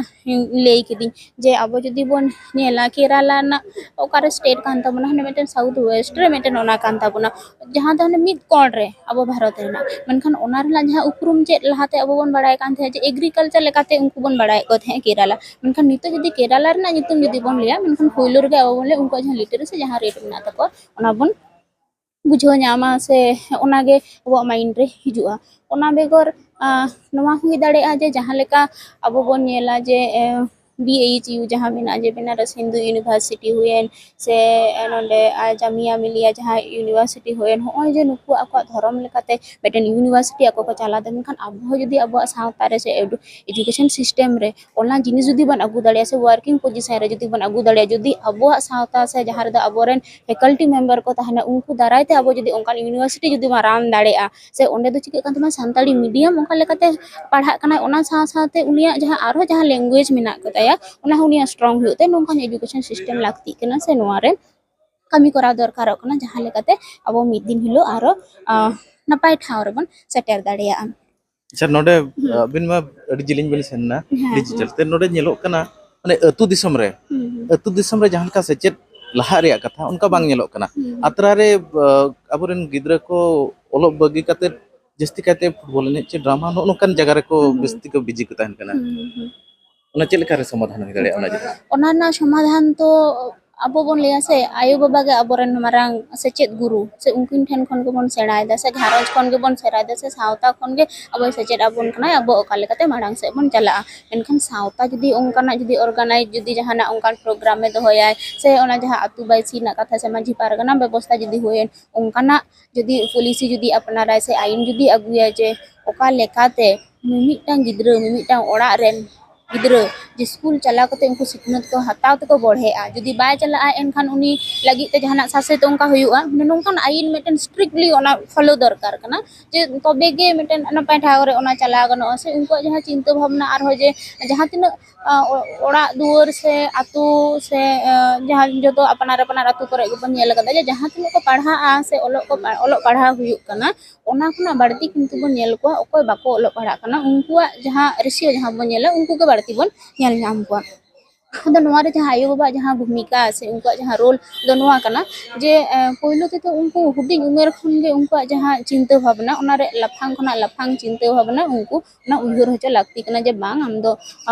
ᱞᱟᱹᱭ ᱠᱤᱫᱤᱧ ᱡᱮ ᱟᱵᱚ ᱡᱩᱫᱤ ᱵᱚᱱ ᱧᱮᱞᱟ ᱠᱮᱨᱟᱞᱟ ᱨᱮᱱᱟᱜ ᱚᱠᱟᱨᱮ ᱥᱴᱮᱴ ᱠᱟᱱ ᱛᱟᱵᱚᱱᱟ, ᱦᱟᱱᱮ ᱢᱤᱫᱴᱮᱱ ᱥᱟᱣᱩᱛᱷ ᱳᱭᱮᱥᱴ ᱨᱮ ᱢᱤᱫᱴᱮᱱ ᱚᱱᱟ ᱠᱟᱱ ᱛᱟᱵᱚᱱᱟ, ᱡᱟᱦᱟᱸ ᱫᱚ ᱦᱟᱱᱮ ᱢᱤᱫ ᱠᱚᱬ ᱨᱮ ᱟᱵᱚ ᱵᱷᱟᱨᱚᱛ ᱨᱮᱱᱟᱜ, ᱢᱮᱱᱠᱷᱟᱱ ᱚᱱᱟ ᱨᱮᱱᱟᱜ ᱡᱟᱦᱟᱸ ᱩᱯᱨᱩᱢ ᱪᱮᱫ ᱞᱟᱦᱟᱛᱮ ᱟᱵᱚ ᱵᱚᱱ ᱵᱟᱲᱟᱭ ᱠᱟᱱ ᱛᱟᱦᱮᱸᱫ ᱡᱮ ᱮᱜᱽᱨᱤᱠᱟᱞᱪᱟᱨ ᱞᱮᱠᱟᱛᱮ ᱩᱱᱠᱩ ᱵᱚᱱ ᱵᱟᱲᱟᱭᱮᱫ ᱠᱚ ᱛᱟᱦᱮᱸᱫ ᱠᱮᱨᱟᱞᱟ, ᱢᱮᱱᱠᱷᱟᱱ ᱱᱤᱛᱚᱜ ᱡᱩᱫᱤ ᱠᱮᱨᱟᱞᱟ ᱨᱮᱱᱟᱜ ᱧᱩᱛᱩᱢ ᱡᱩᱫᱤ ᱵᱚᱱ ᱞᱟᱹᱭᱟ, ᱢᱮᱱᱠᱷᱟᱱ ᱯᱳᱭᱞᱳ ᱨᱮᱜᱮ ᱟᱵᱚ ᱵᱚᱱ ᱞᱟᱹᱭᱟ ᱩᱱᱠᱩᱣᱟᱜ ᱡᱟᱦᱟᱸ ᱞᱤᱴᱟᱨᱮᱥᱤ ᱡᱟᱦᱟᱸ ᱨᱮᱴ ᱢᱮᱱᱟᱜ ᱛᱟᱠᱚᱣᱟ ᱚᱱᱟ ᱵᱚᱱ ᱵᱩᱡᱷᱟᱹᱣ ᱧᱟᱢᱟ ᱥᱮ ᱚᱱᱟᱜᱮ ᱟᱵᱚᱣᱟᱜ ᱢᱟᱭᱤᱱᱰ ᱨᱮ ᱦᱤᱡᱩᱜᱼᱟ᱾ ᱚᱱᱟ ᱵᱮᱜᱚᱨ ᱱᱚᱣᱟ ᱦᱩᱭ ᱫᱟᱲᱮᱭᱟᱜᱼᱟ ᱡᱮ ᱡᱟᱦᱟᱸ ᱞᱮᱠᱟ ᱟᱵᱚ ᱵᱚᱱ ᱧᱮᱞᱟ ᱡᱮ ᱵᱤ ᱮᱭᱤᱪ ᱭᱩ ᱡᱟᱦᱟᱸ ᱢᱮᱱᱟᱜᱼᱟ, ᱡᱮ ᱵᱮᱱᱟᱨᱚᱥ ᱦᱤᱱᱫᱩ ᱤᱭᱩᱱᱤᱵᱷᱟᱨᱥᱤᱴᱤ ᱦᱩᱭᱮᱱ ᱥᱮ ᱱᱚᱰᱮ ᱡᱟᱢᱤᱭᱟ ᱢᱤᱞᱤᱭᱟ ᱡᱟᱦᱟᱸ ᱤᱭᱩᱱᱤᱵᱷᱟᱨᱥᱤᱴᱤ ᱦᱩᱭᱮᱱ, ᱱᱚᱜᱼᱚᱭ ᱡᱮ ᱱᱩᱠᱩ ᱟᱠᱚᱣᱟᱜ ᱫᱷᱚᱨᱚᱢ ᱞᱮᱠᱟᱛᱮ ᱢᱤᱫᱴᱮᱱ ᱤᱭᱩᱱᱤᱵᱷᱟᱨᱥᱤᱴᱤ ᱟᱠᱚ ᱠᱚ ᱪᱟᱞᱟᱣ ᱫᱟᱲᱮᱭᱟᱜᱼᱟ, ᱢᱮᱱᱠᱷᱟᱱ ᱟᱵᱚ ᱦᱚᱸ ᱡᱩᱫᱤ ᱟᱵᱚᱣᱟᱜ ᱥᱟᱶᱛᱟ ᱨᱮ ᱥᱮ ᱮᱰᱩ-, ᱮᱰᱩᱠᱮᱥᱚᱱ ᱥᱤᱥᱴᱮᱢ ᱨᱮ ᱚᱱᱟ ᱡᱤᱱᱤᱥ ᱡᱩᱫᱤ ᱵᱚᱱ ᱟᱹᱜᱩ ᱫᱟᱲᱮᱭᱟᱜᱼᱟ ᱥᱮ ᱣᱟᱨᱠᱤᱝ ᱯᱚᱡᱤᱥᱚᱱ ᱨᱮ ᱡᱩᱫᱤ ᱵᱚᱱ ᱟᱹᱜᱩ ᱫᱟᱲᱮᱭᱟᱜᱼᱟ, ᱡᱩᱫᱤ ᱟᱵᱚᱣᱟᱜ ᱥᱟᱶᱛᱟ ᱥᱮ ᱡᱟᱦᱟᱸ ᱨᱮᱫᱚ ᱟᱵᱚᱨᱮᱱ ᱯᱷᱮᱠᱟᱞᱴᱤ ᱢᱮᱢᱵᱟᱨ ᱠᱚ ᱛᱟᱦᱮᱱᱟ, ᱩᱱᱠᱩ ᱫᱟᱨᱟᱭ ᱛᱮ ᱟᱵᱚ ᱡᱩᱫᱤ ᱚᱱᱠᱟᱱ ᱤᱭᱩᱱᱤᱵᱷᱟᱨᱥᱤᱴᱤ ᱡᱩᱫᱤ ᱵᱚᱱ ᱨᱟᱱ ᱫᱟᱲᱮᱭᱟᱜᱼᱟ ᱥᱮ ᱚᱸᱰᱮ ᱫᱚ ᱪᱤᱠᱟᱹᱜ ᱠᱟᱱ ᱛᱟᱵᱚᱱᱟ, ᱥᱟᱱᱛᱟᱲᱤ ᱢᱤᱰᱤᱭᱟᱢ ᱚᱠᱟ ᱞᱮᱠᱟᱛᱮ ᱯᱟᱲᱦᱟᱜ ᱠᱟᱱᱟᱭ, ᱚᱱᱟ ᱥᱟᱶ ᱥᱟᱶᱛᱮ ᱩᱱᱤᱭᱟᱜ ᱡᱟᱦᱟᱸ ᱟᱨᱦᱚᱸ ᱡᱟᱦᱟᱸ ᱞᱮᱝᱜᱩᱭᱮᱡᱽ ᱢᱮᱱᱟᱜ ᱠᱚ ᱛᱟᱭᱟ, ᱚᱱᱟ ᱦᱚᱸ ᱩᱱᱤᱭᱟᱜ ᱥᱴᱨᱚᱝ ᱦᱩᱭᱩᱜ ᱛᱟᱭᱟ᱾ ᱱᱚᱝᱠᱟᱱ ᱮᱰᱩᱠᱮᱥᱚᱱ ᱥᱤᱥᱴᱮᱢ ᱞᱟᱹᱠᱛᱤᱜ ᱠᱟᱱᱟ ᱥᱮ ᱱᱚᱣᱟ ᱨᱮ ᱠᱟᱹᱢᱤ ᱠᱚᱨᱟᱣ ᱫᱚᱨᱠᱟᱨᱚᱜ ᱠᱟᱱᱟ, ᱡᱟᱦᱟᱸ ᱞᱮᱠᱟᱛᱮ ᱟᱵᱚ ᱢᱤᱫ ᱫᱤᱱ ᱦᱤᱞᱳᱜ ᱟᱨᱚ, ᱟᱸ, ᱱᱟᱯᱟᱭ ᱴᱷᱟᱶ ᱨᱮᱵᱚᱱ ᱥᱮᱴᱮᱨ ᱫᱟᱲᱮᱭᱟᱜᱼᱟ᱾ ᱟᱪᱪᱷᱟ, ᱱᱚᱰᱮ ᱟᱹᱵᱤᱱ ᱢᱟ ᱟᱹᱰᱤ ᱡᱤᱞᱤᱧ ᱵᱤᱱ ᱥᱮᱱ ᱮᱱᱟ ᱰᱤᱡᱤᱴᱟᱞ ᱛᱮ᱾ ᱱᱚᱰᱮ ᱧᱮᱞᱚᱜ ᱠᱟᱱᱟ, ᱢᱟᱱᱮ, ᱟᱹᱛᱩ ᱫᱤᱥᱚᱢ ᱨᱮ ᱟᱹᱛᱩ ᱫᱤᱥᱚᱢ ᱨᱮ ᱡᱟᱦᱟᱸ ᱞᱮᱠᱟ ᱥᱮᱪᱮᱫ ᱞᱟᱦᱟᱜ ᱨᱮᱭᱟᱜ ᱠᱟᱛᱷᱟ, ᱚᱱᱠᱟ ᱵᱟᱝ ᱧᱮᱞᱚᱜ ᱠᱟᱱᱟ᱾ ᱟᱛᱨᱟ ᱨᱮ ᱟᱵᱚᱨᱮᱱ ᱜᱤᱫᱽᱨᱟᱹ ᱠᱚ ᱚᱞᱚᱜ ᱵᱟᱹᱜᱤ ᱠᱟᱛᱮ ᱡᱟᱹᱥᱛᱤ ᱠᱟᱭᱛᱮ ᱯᱷᱩᱴᱵᱚᱞ ᱮᱱᱮᱡ ᱪᱮ ᱰᱨᱟᱢᱟ, ᱱᱚᱜᱼᱚ ᱱᱚᱝᱠᱟᱱ ᱡᱟᱭᱜᱟ ᱨᱮᱠᱚ ᱵᱮᱥᱤ ᱠᱚ ᱵᱤᱡᱤ ᱠᱚ ᱛᱟᱦᱮᱱ ᱠᱟᱱᱟ᱾ ᱚᱱᱟ ᱪᱮᱫ ᱞᱮᱠᱟ ᱨᱮ ᱥᱚᱢᱟᱫᱷᱟᱱ ᱦᱩᱭ ᱫᱟᱲᱮᱭᱟᱜᱼᱟ ᱚᱱᱟ ᱡᱤᱱᱤᱥ? ᱚᱱᱟ ᱨᱮᱱᱟᱜ ᱥᱚᱢᱟᱫᱷᱟᱱ ᱛᱚ ᱟᱵᱚ ᱵᱚᱱ ᱞᱟᱹᱭᱟ ᱥᱮ, ᱟᱭᱳᱼᱵᱟᱵᱟ ᱜᱮ ᱟᱵᱚᱨᱮᱱ ᱢᱟᱨᱟᱝ ᱥᱮᱪᱮᱫ ᱜᱩᱨᱩ, ᱥᱮ ᱩᱱᱠᱤᱱ ᱴᱷᱮᱱ ᱠᱷᱚᱱ ᱜᱮᱵᱚᱱ ᱥᱮᱬᱟᱭᱮᱫᱟ, ᱥᱮ ᱜᱷᱟᱨᱚᱸᱡᱽ ᱠᱷᱚᱱ ᱜᱮᱵᱚᱱ ᱥᱮᱬᱟᱭᱮᱫᱟ, ᱥᱮ ᱥᱟᱶᱛᱟ ᱠᱷᱚᱱ ᱜᱮ ᱟᱵᱚᱭ ᱥᱮᱪᱮᱫ ᱟᱵᱚᱱ ᱠᱟᱱᱟᱭ, ᱟᱵᱚ ᱚᱠᱟ ᱞᱮᱠᱟᱛᱮ ᱢᱟᱲᱟᱝ ᱥᱮᱫ ᱵᱚᱱ ᱪᱟᱞᱟᱜᱼᱟ᱾ ᱢᱮᱱᱠᱷᱟᱱ ᱥᱟᱶᱛᱟ ᱡᱩᱫᱤ ᱚᱱᱠᱟᱱᱟᱜ ᱡᱩᱫᱤ organize ᱡᱩᱫᱤ ᱡᱟᱦᱟᱱᱟᱜ ᱚᱱᱠᱟᱱ program ᱮ ᱫᱚᱦᱚᱭᱟᱭ, ᱥᱮ ᱚᱱᱟ ᱡᱟᱦᱟᱸ ᱟᱹᱛᱩ ᱵᱟᱹᱭᱥᱤ ᱨᱮᱱᱟᱜ ᱠᱟᱛᱷᱟ ᱥᱮ ᱢᱟᱹᱡᱷᱤ ᱯᱟᱨᱜᱟᱱᱟ ᱵᱮᱵᱚᱥᱛᱷᱟ ᱡᱩᱫᱤ ᱦᱩᱭᱮᱱ, ᱚᱱᱠᱟᱱᱟᱜ ᱡᱩᱫᱤ ᱯᱚᱞᱤᱥᱤ ᱡᱩᱫᱤ ᱟᱯᱱᱟᱨᱟᱭ ᱥᱮ ᱟᱭᱤᱱ ᱡᱩᱫᱤ ᱟᱹᱜᱩᱭᱟᱭ ᱡᱮ ᱚᱠᱟ ᱞᱮᱠᱟᱛᱮ ᱢᱤᱢᱤᱫᱴᱟᱝ ᱜᱤᱫᱽᱨᱟᱹ, ᱢᱤᱢᱤᱫᱴᱟᱝ ᱚᱲᱟᱜ ᱨᱮᱱ ᱜᱤᱫᱽᱨᱟᱹ ᱡᱮ ᱥᱠᱩᱞ ᱪᱟᱞᱟᱣ ᱠᱟᱛᱮ ᱩᱱᱠᱩ ᱥᱤᱠᱷᱱᱟᱹᱛ ᱠᱚ ᱦᱟᱛᱟᱣ ᱛᱮᱠᱚ ᱵᱚᱲᱦᱮᱜᱼᱟ, ᱡᱩᱫᱤ ᱵᱟᱭ ᱪᱟᱞᱟᱜᱼᱟ ᱮᱱᱠᱷᱟᱱ ᱩᱱᱤ ᱞᱟᱹᱜᱤᱫ ᱛᱮ ᱡᱟᱦᱟᱱᱟᱜ ᱥᱟᱥᱮᱛ ᱚᱱᱠᱟ ᱦᱩᱭᱩᱜᱼᱟ, ᱢᱟᱱᱮ ᱱᱚᱝᱠᱟᱱ ᱟᱭᱤᱱ ᱢᱤᱫᱴᱮᱱ strictly ᱚᱱᱟ follow ᱫᱚᱨᱠᱟᱨ ᱠᱟᱱᱟ᱾ ᱡᱮ ᱛᱚᱵᱮ ᱜᱮ ᱢᱤᱫᱴᱮᱱ ᱱᱟᱯᱟᱭ ᱴᱷᱟᱶ ᱨᱮ ᱚᱱᱟ ᱪᱟᱞᱟᱣ ᱜᱟᱱᱚᱜᱼᱟ, ᱥᱮ ᱩᱱᱠᱩᱣᱟᱜ ᱡᱟᱦᱟᱸ ᱪᱤᱱᱛᱟᱹ ᱵᱷᱟᱵᱽᱱᱟ ᱟᱨᱦᱚᱸ ᱡᱮ ᱡᱟᱦᱟᱸ ᱛᱤᱱᱟᱹᱜ ᱚᱲᱟᱜ ᱫᱩᱣᱟᱹᱨ ᱥᱮ ᱟᱹᱛᱩ ᱥᱮ ᱡᱟᱦᱟᱸ ᱡᱚᱛᱚ ᱟᱯᱱᱟᱨ ᱟᱯᱱᱟᱨ ᱟᱹᱛᱩ ᱠᱚᱨᱮ ᱜᱮᱵᱚᱱ ᱧᱮᱞ ᱟᱠᱟᱫᱟ ᱡᱮ ᱡᱟᱦᱟᱸ ᱛᱤᱱᱟᱹᱜ ᱠᱚ ᱯᱟᱲᱦᱟᱜᱼᱟ ᱥᱮ ᱚᱞᱚᱜ ᱠᱚ ᱚᱞᱚᱜ ᱯᱟᱲᱦᱟᱣ ᱦᱩᱭᱩᱜ ᱠᱟᱱᱟ, ᱚᱱᱟ ᱠᱷᱚᱱᱟᱜ ᱵᱟᱹᱲᱛᱤ ᱠᱤᱱᱛᱩ ᱵᱚᱱ ᱧᱮᱞ ᱠᱚᱣᱟ ᱚᱠᱚᱭ ᱵᱟᱠᱚ ᱚᱞᱚᱜ ᱯᱟᱲᱦᱟᱜ ᱠᱟᱱᱟ, ᱩᱱᱠᱩᱣᱟᱜ ᱡᱟᱦᱟᱸ ratio ᱡᱟᱦᱟᱸ ᱵᱚᱱ ᱧᱮᱞᱟ ᱩᱱᱠᱩ ᱜᱮ ᱵᱟᱹᱲᱛᱤ ᱵᱚᱱ ᱧᱮᱞ ᱧᱟᱢ ᱠᱚᱣᱟ᱾ ᱟᱫᱚ ᱱᱚᱣᱟ ᱨᱮ ᱡᱟᱦᱟᱸ ᱟᱭᱳᱼᱵᱟᱵᱟᱣᱟᱜ ᱡᱟᱦᱟᱸ ᱵᱷᱩᱢᱤᱠᱟ ᱥᱮ ᱩᱱᱠᱩᱣᱟᱜ ᱡᱟᱦᱟᱸ role ᱫᱚ ᱱᱚᱣᱟ ᱠᱟᱱᱟ ᱡᱮ ᱯᱳᱭᱞᱳ ᱛᱮᱫᱚ ᱩᱱᱠᱩ ᱦᱩᱰᱤᱧ ᱩᱢᱮᱨ ᱠᱷᱚᱱ ᱜᱮ ᱩᱱᱠᱩᱣᱟᱜ ᱡᱟᱦᱟᱸ ᱪᱤᱱᱛᱟᱹ ᱵᱷᱟᱵᱽᱱᱟ, ᱚᱱᱟ ᱨᱮ ᱞᱟᱯᱷᱟᱝ ᱠᱷᱚᱱᱟᱜ ᱞᱟᱯᱷᱟᱝ ᱪᱤᱱᱛᱟᱹ ᱵᱷᱟᱵᱽᱱᱟ ᱩᱱᱠᱩ ᱚᱱᱟ ᱩᱭᱦᱟᱹᱨ ᱦᱚᱪᱚ ᱞᱟᱹᱠᱛᱤ ᱠᱟᱱᱟ ᱡᱮ ᱵᱟᱝ, ᱟᱢ ᱫᱚ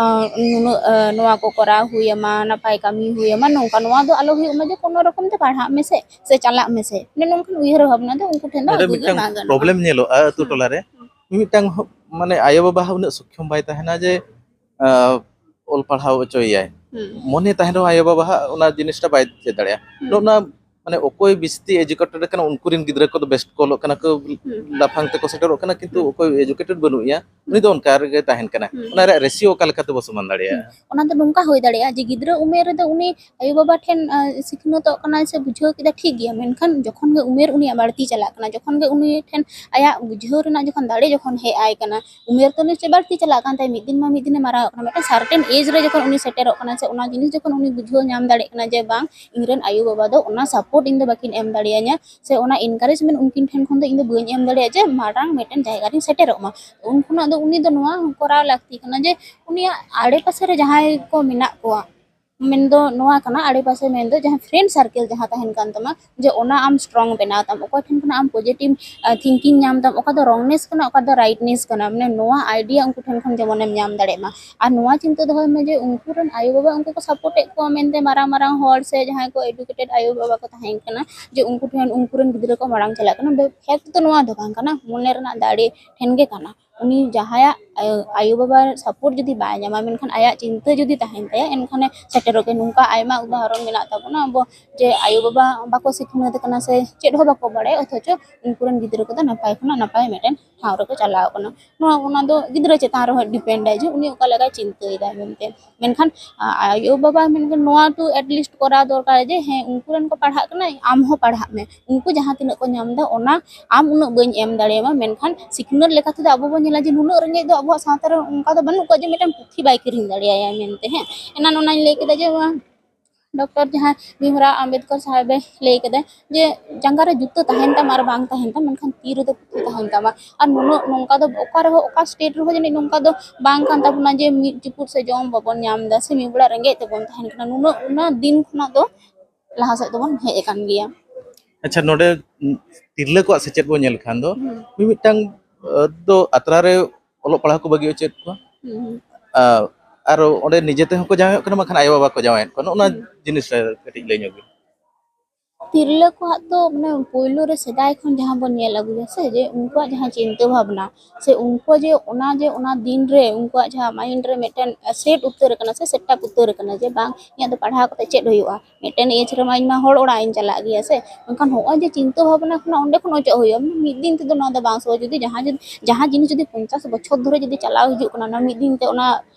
ᱱᱩᱱᱟᱹᱜ ᱱᱚᱣᱟ ᱠᱚ ᱠᱚᱨᱟᱣ ᱦᱩᱭ ᱟᱢᱟ, ᱱᱟᱯᱟᱭ ᱠᱟᱹᱢᱤ ᱦᱩᱭ ᱟᱢᱟ, ᱱᱚᱝᱠᱟ ᱱᱚᱣᱟ ᱫᱚ ᱟᱞᱚ ᱦᱩᱭᱩᱜ ᱢᱟ ᱡᱮ ᱠᱳᱱᱳ ᱨᱚᱠᱚᱢ ᱛᱮ ᱯᱟᱲᱦᱟᱜ ᱢᱮᱥᱮ ᱥᱮ ᱪᱟᱞᱟᱜ ᱢᱮᱥᱮ, ᱢᱟᱱᱮ ᱱᱚᱝᱠᱟᱱ ᱩᱭᱦᱟᱹᱨ ᱵᱷᱟᱵᱽᱱᱟ ᱫᱚ ᱩᱱᱠᱩ ᱴᱷᱮᱱ ᱫᱚ ᱱᱚᱰᱮ ᱟᱹᱜᱩ ᱜᱮ ᱢᱤᱫᱴᱟᱝ ᱵᱟᱝ ᱜᱟᱱᱚᱜᱼᱟ᱾ ᱯᱨᱚᱵᱞᱮᱢ ᱧᱮᱞᱚᱜᱼᱟ ᱟᱹᱛᱩ ᱴᱚᱞᱟ ᱨᱮ, ᱢᱤᱫᱴᱟᱝ ᱦᱚ-, ᱢᱟᱱᱮ ᱟᱭᱳᱼᱵᱟᱵᱟ ᱦᱚᱸ ᱩᱱᱟᱹᱜ ᱥᱚᱠᱠᱷᱚᱢ ᱵᱟᱭ ᱛᱟᱦᱮᱱᱟ ᱡᱮ ᱟᱸ, ᱚᱞ ᱯᱟᱲᱦᱟᱣ ᱦᱚᱪᱚᱭᱮᱭᱟᱭ᱾ ᱢᱚᱱᱮ ᱛᱟᱦᱮᱱ ᱨᱮᱦᱚᱸ ᱟᱭᱳᱼᱵᱟᱵᱟ ᱦᱟᱜ ᱚᱱᱟ ᱡᱤᱱᱤᱥᱴᱟ ᱵᱟᱭ ᱪᱮᱫ ᱫᱟᱲᱮᱭᱟᱜᱼᱟ᱾ ᱱᱚᱜᱼᱚ ᱱᱚᱣᱟ ᱢᱟᱱᱮ ᱚᱠᱚᱭ ᱵᱮᱥᱤ educated ᱠᱟᱱᱟ ᱩᱱᱠᱩ ᱨᱮᱱ ᱜᱤᱫᱽᱨᱟᱹ ᱠᱚᱫᱚ ᱵᱮᱥ ᱠᱚ ᱚᱞᱚᱜ ᱠᱟᱱᱟ ᱠᱚ, ᱞᱟᱯᱷᱟᱝ ᱛᱮᱠᱚ ᱥᱮᱴᱮᱨᱚᱜ ᱠᱟᱱᱟ, ᱠᱤᱱᱛᱩ ᱚᱠᱚᱭ educated ᱵᱟᱹᱱᱩᱜ ᱮᱭᱟ ᱩᱱᱤ ᱫᱚ ᱚᱱᱠᱟ ᱨᱮᱜᱮ ᱛᱟᱦᱮᱱ ᱠᱟᱱᱟ᱾ ᱚᱱᱟ ᱨᱮᱭᱟᱜ ratio ᱚᱠᱟ ᱞᱮᱠᱟᱛᱮ ᱵᱚ ᱥᱚᱢᱟᱱ ᱫᱟᱲᱮᱭᱟᱜᱼᱟ? ᱚᱱᱟ ᱫᱚ ᱱᱚᱝᱠᱟ ᱦᱩᱭ ᱫᱟᱲᱮᱭᱟᱜᱼᱟ ᱡᱮ ᱜᱤᱫᱽᱨᱟᱹ ᱩᱢᱮᱨ ᱨᱮᱫᱚ ᱩᱱᱤ ᱟᱭᱳᱼᱵᱟᱵᱟ ᱴᱷᱮᱱ ᱥᱤᱠᱷᱱᱟᱹᱛᱚᱜ ᱠᱟᱱᱟᱭ ᱥᱮ ᱵᱩᱡᱷᱟᱹᱣ ᱠᱮᱫᱟ, ᱴᱷᱤᱠ ᱜᱮᱭᱟ, ᱢᱮᱱᱠᱷᱟᱱ ᱡᱚᱠᱷᱚᱱ ᱜᱮ ᱩᱢᱮᱨ ᱩᱱᱤᱭᱟᱜ ᱵᱟᱹᱲᱛᱤ ᱪᱟᱞᱟᱜ ᱠᱟᱱᱟ, ᱡᱚᱠᱷᱚᱱ ᱜᱮ ᱩᱱᱤ ᱴᱷᱮᱱ ᱟᱭᱟᱜ ᱵᱩᱡᱷᱟᱹᱣ ᱨᱮᱱᱟᱜ ᱡᱚᱠᱷᱚᱱ ᱫᱟᱲᱮ ᱡᱚᱠᱷᱚᱱ ᱦᱮᱡ ᱟᱭ ᱠᱟᱱᱟ, ᱩᱢᱮᱨ ᱛᱚ ᱱᱤᱥᱪᱚᱭ ᱵᱟᱹᱲᱛᱤ ᱪᱟᱞᱟᱜ ᱠᱟᱱ ᱛᱟᱭᱟ, ᱢᱤᱫ ᱫᱤᱱ ᱢᱟ ᱢᱤᱫ ᱫᱤᱱᱮ ᱢᱟᱨᱟᱝᱚᱜ ᱠᱟᱱᱟ, ᱢᱤᱫᱴᱮᱱ certain age ᱨᱮ ᱡᱚᱠᱷᱚᱱ ᱩᱱᱤ ᱥᱮᱴᱮᱨᱚᱜ ᱠᱟᱱᱟ ᱥᱮ ᱚᱱᱟ ᱡᱤᱱᱤᱥ ᱡᱚᱠᱷᱚᱱ ᱩᱱᱤ ᱵᱩᱡᱷᱟᱹᱣ ᱧᱟᱢ ᱫᱟᱲᱮᱭᱟᱜ ᱠᱟᱱᱟ ᱡᱮ ᱵᱟᱝ, ᱤᱧ ᱨᱮᱱ ᱟᱭᱳᱼᱵᱟᱵᱟ ᱫᱚ ᱚᱱᱟ support support ᱤᱧ ᱫᱚ ᱵᱟᱹᱠᱤᱱ ᱮᱢ ᱫᱟᱲᱮᱭᱟᱹᱧᱟ, ᱥᱮ ᱚᱱᱟ encouragement ᱩᱱᱠᱤᱱ ᱴᱷᱮᱱ ᱠᱷᱚᱱ ᱫᱚ ᱤᱧ ᱫᱚ ᱵᱟᱹᱧ ᱮᱢ ᱫᱟᱲᱮᱭᱟᱜᱼᱟ ᱡᱮ ᱢᱟᱨᱟᱝ ᱢᱤᱫᱴᱮᱱ ᱡᱟᱭᱜᱟ ᱨᱤᱧ ᱥᱮᱴᱮᱨᱚᱜ ᱢᱟ᱾ ᱩᱱ ᱠᱷᱚᱱᱟᱜ ᱫᱚ ᱩᱱᱤ ᱫᱚ ᱱᱚᱣᱟ ᱠᱚᱨᱟᱣ ᱞᱟᱹᱠᱛᱤ ᱠᱟᱱᱟ ᱡᱮ ᱩᱱᱤᱭᱟᱜ ᱟᱲᱮᱯᱟᱥᱮ ᱨᱮ ᱡᱟᱦᱟᱸᱭ ᱠᱚ ᱢᱮᱱᱟᱜ ᱠᱚᱣᱟ, ᱢᱮᱱᱫᱚ ᱱᱚᱣᱟ ᱠᱟᱱᱟ, ᱟᱲᱮᱯᱟᱥᱮ ᱢᱮᱱᱫᱚ ᱡᱟᱦᱟᱸ friend circle ᱡᱟᱦᱟᱸ ᱛᱟᱦᱮᱱ ᱠᱟᱱ ᱛᱟᱢᱟ, ᱡᱮ ᱚᱱᱟ ᱟᱢ strong ᱵᱮᱱᱟᱣ ᱛᱟᱢ, ᱚᱠᱚᱭ ᱴᱷᱮᱱ ᱠᱷᱚᱱᱟᱜ ᱟᱢ positive thinking ᱧᱟᱢ ᱛᱟᱢ, ᱚᱠᱟ ᱫᱚ wrongness ᱠᱟᱱᱟ, ᱚᱠᱟ ᱫᱚ rightness ᱠᱟᱱᱟ, ᱢᱟᱱᱮ ᱱᱚᱣᱟ idea ᱩᱱᱠᱩ ᱴᱷᱮᱱ ᱠᱷᱚᱱ ᱡᱮᱢᱚᱱᱮᱢ ᱧᱟᱢ ᱫᱟᱲᱮᱭᱟᱜ ᱢᱟ᱾ ᱟᱨ ᱱᱚᱣᱟ ᱪᱤᱱᱛᱟᱹ ᱫᱚᱦᱚᱭ ᱢᱮ ᱡᱮ ᱩᱱᱠᱩ ᱨᱮᱱ ᱟᱭᱳᱼᱵᱟᱵᱟ ᱩᱱᱠᱩ ᱠᱚ support ᱮᱫ ᱠᱚᱣᱟ ᱢᱮᱱᱛᱮ, ᱢᱟᱨᱟᱝ ᱢᱟᱨᱟᱝ ᱦᱚᱲ ᱥᱮ ᱡᱟᱦᱟᱸᱭ ᱠᱚ educated ᱟᱭᱳᱼᱵᱟᱵᱟ ᱠᱚ ᱛᱟᱦᱮᱸ ᱠᱟᱱᱟ, ᱡᱮ ᱩᱱᱠᱩ ᱴᱷᱮᱱ ᱩᱱᱠᱩ ᱨᱮᱱ ᱜᱤᱫᱽᱨᱟᱹ ᱠᱚ ᱢᱟᱲᱟᱝ ᱪᱟᱞᱟᱜ ᱠᱟᱱᱟ᱾ ᱵᱮ-, fact ᱫᱚ ᱱᱚᱣᱟ ᱫᱚ ᱵᱟᱝ ᱠᱟᱱᱟ, ᱢᱚᱱᱮ ᱨᱮᱱᱟᱜ ᱫᱟᱲᱮ ᱴᱷᱮᱱ ᱜᱮ ᱠᱟᱱᱟ᱾ ᱩᱱᱤ ᱡᱟᱦᱟᱸᱭᱟᱜ, ᱟᱭᱳ, ᱟᱭᱳᱼᱵᱟᱵᱟ support ᱡᱩᱫᱤ ᱵᱟᱭ ᱧᱟᱢᱟ, ᱢᱮᱱᱠᱷᱟᱱ ᱟᱭᱟᱜ ᱪᱤᱱᱛᱟᱹ ᱡᱩᱫᱤ ᱛᱟᱦᱮᱱ ᱛᱟᱭᱟ, ᱮᱱᱠᱷᱟᱱᱮ ᱥᱮᱴᱮᱨᱚᱜ ᱜᱮᱭᱟ᱾ ᱱᱚᱝᱠᱟ ᱟᱭᱢᱟ ᱩᱫᱟᱦᱚᱨᱚᱱ ᱢᱮᱱᱟᱜ ᱛᱟᱵᱚᱱᱟ, ᱟᱵᱚ ᱡᱮ ᱟᱭᱳᱼᱵᱟᱵᱟ ᱵᱟᱠᱚ ᱥᱤᱠᱷᱱᱟᱹᱛ ᱟᱠᱟᱱᱟ ᱥᱮ ᱪᱮᱫ ᱦᱚᱸ ᱵᱟᱠᱚ ᱵᱟᱲᱟᱭᱟ, ᱚᱛᱷᱚᱪᱚ ᱩᱱᱠᱩ ᱨᱮᱱ ᱜᱤᱫᱽᱨᱟᱹ ᱠᱚᱫᱚ ᱱᱟᱯᱟᱭ ᱠᱷᱚᱱᱟᱜ ᱱᱟᱯᱟᱭ ᱢᱤᱫᱴᱮᱱ ᱴᱷᱟᱶ ᱨᱮᱠᱚ ᱪᱟᱞᱟᱣ ᱠᱟᱱᱟ᱾ ᱱᱚᱣᱟ, ᱚᱱᱟ ᱫᱚ ᱜᱤᱫᱽᱨᱟᱹ ᱪᱮᱛᱟᱱ ᱨᱮᱦᱚᱸ depend ᱟᱭ ᱡᱮ ᱩᱱᱤ ᱚᱠᱟ ᱞᱮᱠᱟᱭ ᱪᱤᱱᱛᱟᱹᱭᱮᱫᱟᱭ ᱢᱮᱱᱛᱮ᱾ ᱢᱮᱱᱠᱷᱟᱱ, ᱟ-, ᱟᱭᱳᱼᱵᱟᱵᱟ ᱢᱮᱱᱠᱷᱟᱱ ᱱᱚᱣᱟ ᱛᱚ at least ᱠᱚᱨᱟᱣ ᱫᱚᱨᱠᱟᱨ ᱡᱮ, ᱦᱮᱸ, ᱩᱱᱠᱩ ᱨᱮᱱ ᱠᱚ ᱯᱟᱲᱦᱟᱜ ᱠᱟᱱᱟ, ᱟᱢ ᱦᱚᱸ ᱯᱟᱲᱦᱟᱜ ᱢᱮ, ᱩᱱᱠᱩ ᱡᱟᱦᱟᱸ ᱛᱤᱱᱟᱹᱜ ᱠᱚ ᱧᱟᱢ ᱮᱫᱟ, ᱚᱱᱟ ᱟᱢ ᱩᱱᱟᱹᱜ ᱵᱟᱹᱧ ᱮᱢ ᱫᱟᱲᱮᱭᱟᱢᱟ᱾ ᱢᱮᱱᱠᱷᱟᱱ ᱥᱤᱠᱷᱱᱟᱹᱛ ᱞᱮᱠᱟ ᱛᱮᱫᱚ ᱟᱵᱚ ᱵᱚᱱ ᱧᱮᱞᱟ ᱡᱮ ᱱᱩᱱᱟᱹᱜ ᱨᱮᱸᱜᱮᱡ ᱫᱚ ᱟᱵᱚᱣᱟᱜ ᱥᱟᱶᱛᱟ ᱨᱮ ᱚᱱᱠᱟ ᱫᱚ ᱵᱟᱹᱱᱩᱜ ᱠᱚᱣᱟ ᱡᱮ ᱢᱤᱫᱴᱟᱝ ᱯᱩᱛᱷᱤ ᱵᱟᱭ ᱠᱤᱨᱤᱧ ᱫᱟᱲᱮᱭᱟᱭᱟ ᱢᱮᱱᱛᱮ᱾ ᱦᱮᱸ, ᱮᱱᱟᱱ ᱚᱱᱟᱧ ᱞᱟᱹᱭ ᱠᱮᱫᱟ ᱡᱮ ᱰᱚᱠᱴᱚᱨ ᱡᱟᱦᱟᱸ ᱵᱷᱤᱢᱨᱟᱣ ᱟᱢᱵᱮᱫᱠᱚᱨ ᱥᱟᱦᱮᱵᱮ ᱞᱟᱹᱭ ᱠᱮᱫᱟ ᱡᱮ ᱡᱟᱸᱜᱟ ᱨᱮ ᱡᱩᱛᱟᱹ ᱛᱟᱦᱮᱱ ᱛᱟᱢ ᱟᱨ ᱵᱟᱝ ᱛᱟᱦᱮᱱ ᱛᱟᱢ, ᱢᱮᱱᱠᱷᱟᱱ ᱛᱤ ᱨᱮᱫᱚ ᱯᱩᱛᱷᱤ ᱛᱟᱦᱮᱱ ᱛᱟᱢᱟ᱾ ᱟᱨ ᱱᱩᱱᱟᱹᱜ ᱱᱚᱝᱠᱟ ᱫᱚ ᱚᱠᱟ ᱨᱮᱦᱚᱸ, ᱚᱠᱟ state ᱨᱮᱦᱚᱸ ᱡᱟᱹᱱᱤᱡ ᱱᱚᱝᱠᱟ ᱫᱚ ᱵᱟᱝ ᱠᱟᱱ ᱛᱟᱵᱚᱱᱟ ᱡᱮ ᱢᱤᱫ ᱪᱩᱯᱩᱫ ᱥᱮ ᱡᱚᱢ ᱵᱟᱵᱚᱱ ᱧᱟᱢ ᱮᱫᱟ ᱥᱮ ᱢᱤᱫ ᱵᱮᱲᱟ ᱨᱮᱸᱜᱮᱡ ᱛᱮᱵᱚᱱ ᱛᱟᱦᱮᱱ ᱠᱟᱱᱟ᱾ ᱱᱩᱱᱟᱹᱜ, ᱚᱱᱟ ᱫᱤᱱ ᱠᱷᱚᱱᱟᱜ ᱫᱚ ᱞᱟᱦᱟ ᱥᱮᱫ ᱫᱚᱵᱚᱱ ᱦᱮᱡ ᱟᱠᱟᱱ ᱜᱮᱭᱟ᱾ ᱟᱪᱪᱷᱟ, ᱱᱚᱰᱮ ᱛᱤᱨᱞᱟᱹ ᱠᱚᱣᱟᱜ ᱥᱮᱪᱮᱫ ᱵᱚᱱ ᱧᱮᱞ ᱠᱷᱟᱱ ᱫᱚ ᱦᱩᱸ᱾ ᱢᱤᱢᱤᱫᱴᱟᱝ ᱫᱚ ᱟᱛᱨᱟ ᱨᱮ ᱚᱞᱚᱜ ᱯᱟᱲᱦᱟᱣ ᱠᱚ ᱵᱟᱹᱜᱤ ᱦᱚᱪᱚᱭᱮᱫ ᱠᱚᱣᱟ᱾ ᱦᱩᱸ᱾ ᱟᱨ ᱚᱸᱰᱮ ᱱᱤᱡᱮ ᱛᱮᱦᱚᱸ ᱠᱚ ᱡᱟᱶᱟᱭᱚᱜ ᱠᱟᱱᱟ, ᱵᱟᱝᱠᱷᱟᱱ ᱟᱭᱳᱼᱵᱟᱵᱟ ᱠᱚ ᱡᱟᱶᱟᱭᱮᱫ ᱠᱚᱣᱟ᱾ ᱱᱚᱜᱼᱚ ᱱᱚᱣᱟ ᱡᱤᱱᱤᱥ ᱨᱮ ᱠᱟᱹᱴᱤᱡ ᱞᱟᱹᱭ ᱧᱚᱜ ᱵᱤᱱ᱾ ᱛᱤᱨᱞᱟᱹ ᱠᱚᱣᱟᱜ ᱫᱚ ᱢᱟᱱᱮ ᱯᱳᱭᱞᱳ ᱨᱮ ᱥᱮᱫᱟᱭ ᱠᱷᱚᱱ ᱡᱟᱦᱟᱸ ᱵᱚᱱ ᱧᱮᱞ ᱟᱹᱜᱩᱭᱟ ᱥᱮ, ᱡᱮ ᱩᱱᱠᱩᱣᱟᱜ ᱡᱟᱦᱟᱸ ᱪᱤᱱᱛᱟᱹ ᱵᱷᱟᱵᱽᱱᱟ ᱥᱮ ᱩᱱᱠᱩ ᱡᱮ ᱚᱱᱟ, ᱡᱮ ᱚᱱᱟ ᱫᱤᱱ ᱨᱮ ᱩᱱᱠᱩᱣᱟᱜ ᱡᱟᱦᱟᱸ mind ᱨᱮ ᱢᱤᱫᱴᱮᱱ set ᱩᱛᱟᱹᱨ ᱟᱠᱟᱱᱟ ᱥᱮ set up ᱩᱛᱟᱹᱨ ᱟᱠᱟᱱᱟ ᱡᱮ ᱵᱟᱝ, ᱤᱧᱟᱹᱜ ᱫᱚ ᱯᱟᱲᱦᱟᱣ ᱠᱟᱛᱮ ᱪᱮᱫ ᱦᱩᱭᱩᱜᱼᱟ, ᱢᱤᱫᱴᱮᱱ age ᱨᱮᱢᱟ ᱤᱧ ᱢᱟ ᱦᱚᱲ ᱚᱲᱟᱜ ᱤᱧ ᱪᱟᱞᱟᱜ ᱜᱮᱭᱟ ᱥᱮ᱾ ᱢᱮᱱᱠᱷᱟᱱ ᱦᱚᱸᱜᱼᱚᱭ ᱡᱮ ᱪᱤᱱᱛᱟᱹ ᱵᱷᱟᱵᱽᱱᱟ ᱠᱷᱚᱱᱟᱜ ᱚᱸᱰᱮ ᱠᱷᱚᱱ ᱚᱪᱚᱜ ᱦᱩᱭᱩᱜᱼᱟ, ᱢᱤᱫ ᱫᱤᱱ ᱛᱮᱫᱚ ᱱᱚᱣᱟ ᱫᱚ ᱵᱟᱝ ᱥᱚᱦᱚᱡ᱾ ᱡᱩᱫᱤ ᱡᱟᱦᱟᱸ ᱡᱩᱫᱤ, ᱡᱟᱦᱟᱸ ᱡᱤᱱᱤᱥ ᱡᱩᱫᱤ ᱯᱚᱧᱪᱟᱥ ᱵᱚᱪᱷᱚᱨ ᱫᱷᱚᱨᱮ ᱡᱩᱫᱤ ᱪᱟᱞᱟᱣ ᱦᱤᱡᱩᱜ ᱠᱟᱱᱟ, ᱚᱱᱟ ᱢᱤᱫ ᱫᱤᱱ ᱛᱮ ᱚᱱᱟ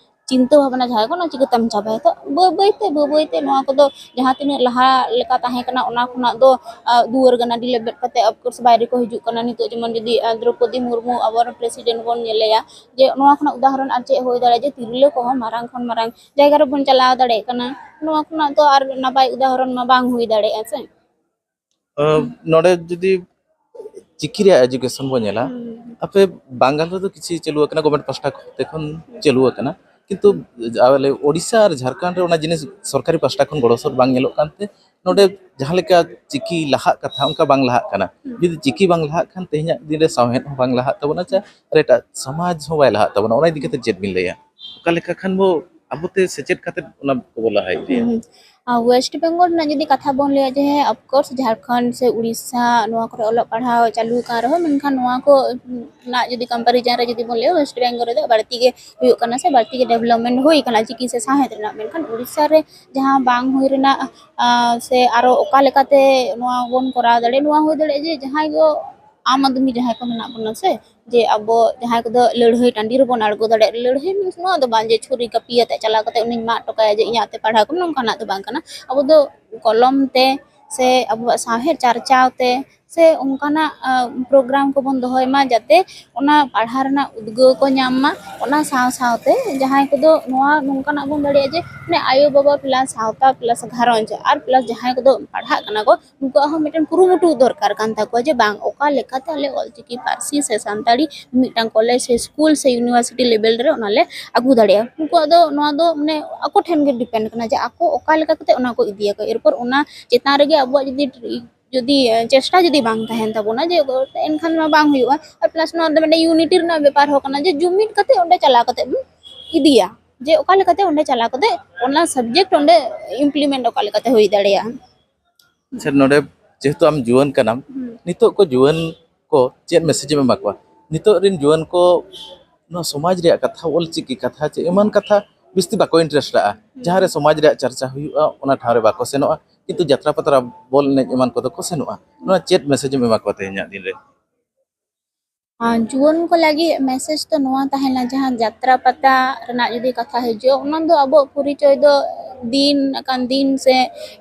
ᱪᱤᱱᱛᱟᱹ ᱵᱷᱟᱵᱽᱱᱟ ᱡᱟᱦᱟᱸᱭ ᱠᱚ, ᱚᱱᱟ ᱪᱤᱠᱟᱹᱛᱮᱢ ᱪᱟᱵᱟᱭᱟ? ᱛᱚ ᱵᱟᱹᱭ ᱵᱟᱹᱭ ᱛᱮ, ᱵᱟᱹᱭ ᱵᱟᱹᱭ ᱛᱮ ᱱᱚᱣᱟ ᱠᱚᱫᱚ ᱡᱟᱦᱟᱸ ᱛᱤᱱᱟᱹᱜ ᱞᱟᱦᱟ ᱞᱮᱠᱟ ᱛᱟᱦᱮᱸ ᱠᱟᱱᱟ, ᱚᱱᱟ ᱠᱷᱚᱱᱟᱜ ᱫᱚ, ᱟ, ᱫᱩᱣᱟᱹᱨ ᱜᱟᱱᱟᱰᱤ ᱞᱮᱵᱮᱫ ᱠᱟᱛᱮ, of course, ᱵᱟᱭᱨᱮ ᱠᱚ ᱦᱤᱡᱩᱜ ᱠᱟᱱᱟ᱾ ᱱᱤᱛᱚᱜ ᱡᱮᱢᱚᱱ ᱡᱩᱫᱤ, ᱟ, ᱫᱨᱚᱯᱚᱫᱤ ᱢᱩᱨᱢᱩ ᱟᱵᱚᱨᱮᱱ president ᱵᱚᱱ ᱧᱮᱞᱮᱭᱟ, ᱡᱮ ᱱᱚᱣᱟ ᱠᱷᱚᱱᱟᱜ ᱩᱫᱟᱦᱚᱨᱚᱱ ᱟᱨ ᱪᱮᱫ ᱦᱩᱭ ᱫᱟᱲᱮᱭᱟᱜᱼᱟ ᱡᱮ ᱛᱤᱨᱞᱟᱹ ᱠᱚᱦᱚᱸ ᱢᱟᱨᱟᱝ ᱠᱷᱚᱱ ᱢᱟᱨᱟᱝ ᱡᱟᱭᱜᱟ ᱨᱮᱵᱚᱱ ᱪᱟᱞᱟᱣ ᱫᱟᱲᱮᱭᱟᱜ ᱠᱟᱱᱟ? ᱱᱚᱣᱟ ᱠᱷᱚᱱᱟᱜ ᱫᱚ ᱟᱨ ᱱᱟᱯᱟᱭ ᱩᱫᱟᱦᱚᱨᱚᱱ ᱢᱟ ᱵᱟᱝ ᱦᱩᱭ ᱫᱟᱲᱮᱭᱟᱜᱼᱟ ᱥᱮ᱾ ᱟᱸ, ᱱᱚᱰᱮ ᱡᱩᱫᱤ ᱪᱤᱠᱤ ᱨᱮᱭᱟᱜ ᱮᱡᱩᱠᱮᱥᱚᱱ ᱵᱚᱱ ᱧᱮᱞᱟ, ᱦᱩᱸ᱾ ᱟᱯᱮ ᱵᱟᱝᱜᱟᱞ ᱨᱮᱫᱚ ᱠᱤᱪᱷᱩ ᱪᱟᱹᱞᱩ ᱟᱠᱟᱱᱟ, ᱜᱚᱵᱷᱚᱨᱱᱢᱮᱱᱴ ᱯᱟᱥᱴᱟ ᱠᱷᱚᱱ ᱛᱮ ᱠᱷᱚᱱ ᱪᱟᱹᱞᱩ ᱟᱠᱟᱱᱟ, ᱠᱤᱱᱛᱩ ᱟᱞᱮ ᱳᱰᱤᱥᱟ ᱟᱨ ᱡᱷᱟᱲᱠᱷᱚᱸᱰ ᱨᱮ ᱚᱱᱟ ᱡᱤᱱᱤᱥ ᱥᱚᱨᱠᱟᱨᱤ ᱯᱟᱥᱴᱟ ᱠᱷᱚᱱ ᱜᱚᱲᱚ ᱥᱚᱦᱚᱫ ᱵᱟᱝ ᱧᱮᱞᱚᱜ ᱠᱟᱱᱛᱮ ᱱᱚᱰᱮ ᱡᱟᱦᱟᱸ ᱞᱮᱠᱟ ᱪᱤᱠᱤ ᱞᱟᱦᱟᱜ ᱠᱟᱛᱷᱟ, ᱚᱱᱠᱟ ᱵᱟᱝ ᱞᱟᱦᱟᱜ ᱠᱟᱱᱟ᱾ ᱦᱩᱸ᱾ ᱡᱩᱫᱤ ᱪᱤᱠᱤ ᱵᱟᱝ ᱞᱟᱦᱟᱜ ᱠᱷᱟᱱ ᱛᱮᱦᱮᱧᱟᱜ ᱫᱤᱱ ᱨᱮ ᱥᱟᱶᱦᱮᱫ ᱦᱚᱸ ᱵᱟᱝ ᱞᱟᱦᱟᱜ ᱛᱟᱵᱚᱱᱟ, ᱪᱮ ᱟᱨ ᱮᱴᱟᱜ ᱥᱚᱢᱟᱡᱽ ᱦᱚᱸ ᱵᱟᱭ ᱞᱟᱦᱟᱜ ᱛᱟᱵᱚᱱᱟ᱾ ᱚᱱᱟ ᱤᱫᱤ ᱠᱟᱛᱮ ᱪᱮᱫ ᱵᱤᱱ ᱞᱟᱹᱭᱟ? ᱚᱠᱟ ᱞᱮᱠᱟ ᱠᱷᱟᱱ ᱵᱚ ᱟᱵᱚᱛᱮ ᱥᱮᱪᱮᱫ ᱠᱟᱛᱮ ᱚᱱᱟ ᱠᱚᱵᱚ ᱞᱟᱦᱟ ᱤᱫᱤᱭᱟ? ᱦᱩᱸ, ᱦᱩᱸ᱾ ᱟᱨ ᱳᱭᱮᱥᱴ ᱵᱮᱝᱜᱚᱞ ᱨᱮᱱᱟᱜ ᱡᱩᱫᱤ ᱠᱟᱛᱷᱟ ᱵᱚᱱ ᱞᱟᱹᱭᱟ, ᱡᱮ ᱦᱮᱸ, ᱚᱯᱷᱠᱳᱨᱥ, ᱡᱷᱟᱲᱠᱷᱚᱸᱰ ᱥᱮ ᱩᱲᱤᱥᱥᱟ ᱱᱚᱣᱟ ᱠᱚᱨᱮ ᱚᱞᱚᱜ ᱯᱟᱲᱦᱟᱣ ᱪᱟᱹᱞᱩ ᱟᱠᱟᱱ ᱨᱮᱦᱚᱸ, ᱢᱮᱱᱠᱷᱟᱱ ᱱᱚᱣᱟ ᱠᱚ ᱨᱮᱱᱟᱜ ᱡᱩᱫᱤ ᱠᱚᱢᱯᱮᱨᱤᱡᱚᱱ ᱨᱮ ᱡᱩᱫᱤ ᱵᱚᱱ ᱞᱟᱹᱭᱟ, ᱳᱭᱮᱥᱴ ᱵᱮᱝᱜᱚᱞ ᱨᱮᱫᱚ ᱵᱟᱹᱲᱛᱤ ᱜᱮ ᱦᱩᱭᱩᱜ ᱠᱟᱱᱟ ᱥᱮ ᱵᱟᱹᱲᱛᱤ ᱜᱮ ᱰᱮᱵᱷᱞᱚᱯᱢᱮᱱᱴ ᱦᱩᱭ ᱠᱟᱱᱟ ᱪᱤᱠᱤ ᱥᱮ ᱥᱟᱶᱦᱮᱫ ᱨᱮᱱᱟᱜ᱾ ᱢᱮᱱᱠᱷᱟᱱ ᱩᱲᱤᱥᱥᱟ ᱨᱮ ᱡᱟᱦᱟᱸ ᱵᱟᱝ ᱦᱩᱭ ᱨᱮᱱᱟᱜ, ᱟᱸ, ᱥᱮ ᱟᱨᱚ ᱚᱠᱟ ᱞᱮᱠᱟᱛᱮ ᱱᱚᱣᱟ ᱵᱚᱱ ᱠᱚᱨᱟᱣ ᱫᱟᱲᱮᱭᱟᱜᱼᱟ, ᱱᱚᱣᱟ ᱦᱩᱭ ᱫᱟᱲᱮᱭᱟᱜᱼᱟ ᱡᱮ ᱡᱟᱦᱟᱸᱭ ᱠᱚ ᱟᱢ ᱟᱫᱢᱤ ᱡᱟᱦᱟᱸᱭ ᱠᱚ ᱢᱮᱱᱟᱜ ᱵᱚᱱᱟ ᱥᱮ, ᱡᱮ ᱟᱵᱚ ᱡᱟᱦᱟᱸᱭ ᱠᱚᱫᱚ ᱞᱟᱹᱲᱦᱟᱹᱭ ᱴᱟᱺᱰᱤ ᱨᱮᱵᱚᱱ ᱟᱬᱜᱚ ᱫᱟᱲᱮᱭᱟᱜᱼᱟ᱾ ᱞᱟᱹᱲᱦᱟᱹᱭ ᱢᱤᱱᱥ ᱱᱚᱣᱟ ᱫᱚ ᱵᱟᱝ ᱡᱮ ᱪᱷᱩᱨᱤ ᱠᱟᱹᱯᱤ ᱟᱛᱮ ᱪᱟᱞᱟᱣ ᱠᱟᱛᱮ ᱩᱱᱤᱧ ᱢᱟᱜ ᱦᱚᱴᱚ ᱠᱟᱭᱟ ᱡᱮ ᱤᱧᱟᱹᱜ ᱛᱮ ᱯᱟᱲᱦᱟᱣ ᱠᱚᱢ, ᱱᱚᱝᱠᱟᱱᱟᱜ ᱫᱚ ᱵᱟᱝ ᱠᱟᱱᱟ᱾ ᱟᱵᱚ ᱫᱚ ᱠᱚᱞᱚᱢ ᱛᱮ ᱥᱮ ᱟᱵᱚᱣᱟᱜ ᱥᱟᱶᱦᱮᱫ ᱪᱟᱨᱪᱟᱣ ᱛᱮ ᱥᱮ ᱚᱱᱠᱟᱱᱟᱜ, ᱟᱸ, ᱯᱨᱳᱜᱨᱟᱢ ᱠᱚᱵᱚᱱ ᱫᱚᱦᱚᱭ ᱢᱟ, ᱡᱟᱛᱮ ᱚᱱᱟ ᱯᱟᱲᱦᱟᱣ ᱨᱮᱱᱟᱜ ᱩᱫᱽᱜᱟᱹᱣ ᱠᱚ ᱧᱟᱢ ᱢᱟ᱾ ᱚᱱᱟ ᱥᱟᱶ ᱥᱟᱶᱛᱮ ᱡᱟᱦᱟᱸᱭ ᱠᱚᱫᱚ ᱱᱚᱣᱟ ᱱᱚᱝᱠᱟᱱᱟᱜ ᱵᱚᱱ ᱫᱟᱲᱮᱭᱟᱜᱼᱟ ᱡᱮ ᱢᱟᱱᱮ ᱟᱭᱳᱼᱵᱟᱵᱟ ᱯᱞᱟᱥ ᱥᱟᱶᱛᱟ ᱯᱞᱟᱥ ᱜᱷᱟᱨᱚᱸᱡᱽ ᱟᱨ ᱯᱞᱟᱥ ᱡᱟᱦᱟᱸᱭ ᱠᱚᱫᱚ ᱯᱟᱲᱦᱟᱜ ᱠᱟᱱᱟ ᱠᱚ, ᱩᱱᱠᱩᱣᱟᱜ ᱦᱚᱸ ᱢᱤᱫᱴᱮᱱ ᱠᱩᱨᱩᱢᱩᱴᱩ ᱫᱚᱨᱠᱟᱨ ᱠᱟᱱ ᱛᱟᱠᱚᱣᱟ ᱡᱮ ᱵᱟᱝ, ᱚᱠᱟ ᱞᱮᱠᱟᱛᱮ ᱟᱞᱮ ᱚᱞᱪᱤᱠᱤ ᱯᱟᱹᱨᱥᱤ ᱥᱮ ᱥᱟᱱᱛᱟᱲᱤ ᱢᱤᱫᱴᱟᱝ ᱠᱚᱞᱮᱡᱽ ᱥᱮ ᱥᱠᱩᱞ ᱥᱮ ᱤᱭᱩᱱᱤᱵᱷᱟᱨᱥᱤᱴᱤ ᱞᱮᱵᱮᱞ ᱨᱮ ᱚᱱᱟᱞᱮ ᱟᱹᱜᱩ ᱫᱟᱲᱮᱭᱟᱜᱼᱟ᱾ ᱩᱱᱠᱩᱣᱟᱜ ᱫᱚ, ᱱᱚᱣᱟ ᱫᱚ ᱢᱟᱱᱮ ᱟᱠᱚ ᱴᱷᱮᱱ ᱜᱮ ᱰᱤᱯᱮᱱᱰ ᱠᱟᱱᱟ ᱡᱮ ᱟᱠᱚ ᱚᱠᱟ ᱞᱮᱠᱟ ᱠᱟᱛᱮ ᱚᱱᱟ ᱠᱚ ᱤᱫᱤᱭᱟᱠᱚ᱾ ᱮᱨᱯᱚᱨ ᱚᱱᱟ ᱪᱮᱛᱟᱱ ᱨᱮᱜᱮ ᱟᱵᱚᱣᱟᱜ ᱡᱩᱫᱤ, ᱡᱩᱫᱤ ᱪᱮᱥᱴᱟ ᱡᱩᱫᱤ ᱵᱟᱝ ᱛᱟᱦᱮᱱ ᱛᱟᱵᱚᱱᱟ, ᱡᱮ ᱮᱱᱠᱷᱟᱱ ᱢᱟ ᱵᱟᱝ ᱦᱩᱭᱩᱜᱼᱟ᱾ ᱟᱨ ᱯᱞᱟᱥ ᱱᱚᱣᱟ ᱫᱚ ᱢᱤᱫᱴᱮᱱ ᱤᱭᱩᱱᱤᱴᱤ ᱨᱮᱱᱟᱜ ᱵᱮᱯᱟᱨ ᱦᱚᱸ ᱠᱟᱱᱟ ᱡᱮ ᱡᱩᱢᱤᱫ ᱠᱟᱛᱮ ᱚᱸᱰᱮ ᱪᱟᱞᱟᱣ ᱠᱟᱛᱮ ᱵᱚᱱ ᱤᱫᱤᱭᱟ, ᱡᱮ ᱚᱠᱟ ᱞᱮᱠᱟᱛᱮ ᱚᱸᱰᱮ ᱪᱟᱞᱟᱣ ᱠᱟᱛᱮ ᱚᱱᱟ ᱥᱟᱵᱡᱮᱠᱴ ᱚᱸᱰᱮ ᱤᱢᱯᱞᱤᱢᱮᱱᱴ ᱚᱠᱟ ᱞᱮᱠᱟᱛᱮ ᱦᱩᱭ ᱫᱟᱲᱮᱭᱟᱜᱼᱟ᱾ ᱟᱪᱪᱷᱟ, ᱱᱚᱰᱮ ᱡᱮᱦᱮᱛᱩ ᱟᱢ ᱡᱩᱣᱟᱹᱱ ᱠᱟᱱᱟᱢ, ᱦᱩᱸ᱾ ᱱᱤᱛᱚᱜ ᱠᱚ ᱡᱩᱣᱟᱹᱱ ᱠᱚ ᱪᱮᱫ ᱢᱮᱥᱮᱡᱽ ᱮᱢ ᱮᱢᱟ ᱠᱚᱣᱟ? ᱱᱤᱛᱚᱜ ᱨᱮᱱ ᱡᱩᱣᱟᱹᱱ ᱠᱚ ᱱᱚᱣᱟ ᱥᱚᱢᱟᱡᱽ ᱨᱮᱭᱟᱜ ᱠᱟᱛᱷᱟ, ᱚᱞᱪᱤᱠᱤ ᱠᱟᱛᱷᱟ ᱪᱮ ᱮᱢᱟᱱ ᱠᱟᱛᱷᱟ ᱵᱮᱥᱛᱮ ᱵᱟᱠᱚ ᱤᱱᱴᱟᱨᱮᱥᱴᱟᱜᱼᱟ᱾ ᱦᱩᱸ᱾ ᱡᱟᱦᱟᱸ ᱨᱮ ᱥᱚᱢᱟᱡᱽ ᱨᱮᱭᱟᱜ ᱪᱟᱨᱪᱟ ᱦᱩᱭᱩᱜᱼᱟ, ᱚᱱᱟ ᱴᱷᱟᱶ ᱨᱮ ᱵᱟᱠᱚ ᱥᱮᱱᱚᱜᱼᱟ, ᱠᱤᱱᱛᱩ ᱡᱟᱛᱨᱟ ᱯᱟᱛᱨᱟ, ᱵᱚᱞ ᱮᱱᱮᱡ ᱮᱢᱟᱱ ᱠᱚᱫᱚ ᱠᱚ ᱥᱮᱱᱚᱜᱼᱟ᱾ ᱱᱚᱣᱟ ᱪᱮᱫ ᱢᱮᱥᱮᱡᱽ ᱮᱢ ᱮᱢᱟ ᱠᱚᱣᱟ ᱛᱮᱦᱮᱧᱟᱜ ᱫᱤᱱ ᱨᱮ? ᱟᱨ ᱡᱩᱣᱟᱹᱱ ᱠᱚ ᱞᱟᱹᱜᱤᱫ ᱢᱮᱥᱮᱡᱽ ᱫᱚ ᱱᱚᱣᱟ ᱛᱟᱦᱮᱱᱟ, ᱡᱟᱦᱟᱸ ᱡᱟᱛᱨᱟ ᱯᱟᱛᱟ ᱨᱮᱱᱟᱜ ᱡᱩᱫᱤ ᱠᱟᱛᱷᱟ ᱦᱤᱡᱩᱜᱼᱟ, ᱚᱱᱟ ᱫᱚ ᱟᱵᱚᱣᱟᱜ ᱯᱚᱨᱤᱪᱚᱭ ᱫᱚ ᱫᱤᱱ ᱟᱠᱟᱱ ᱫᱤᱱ ᱥᱮ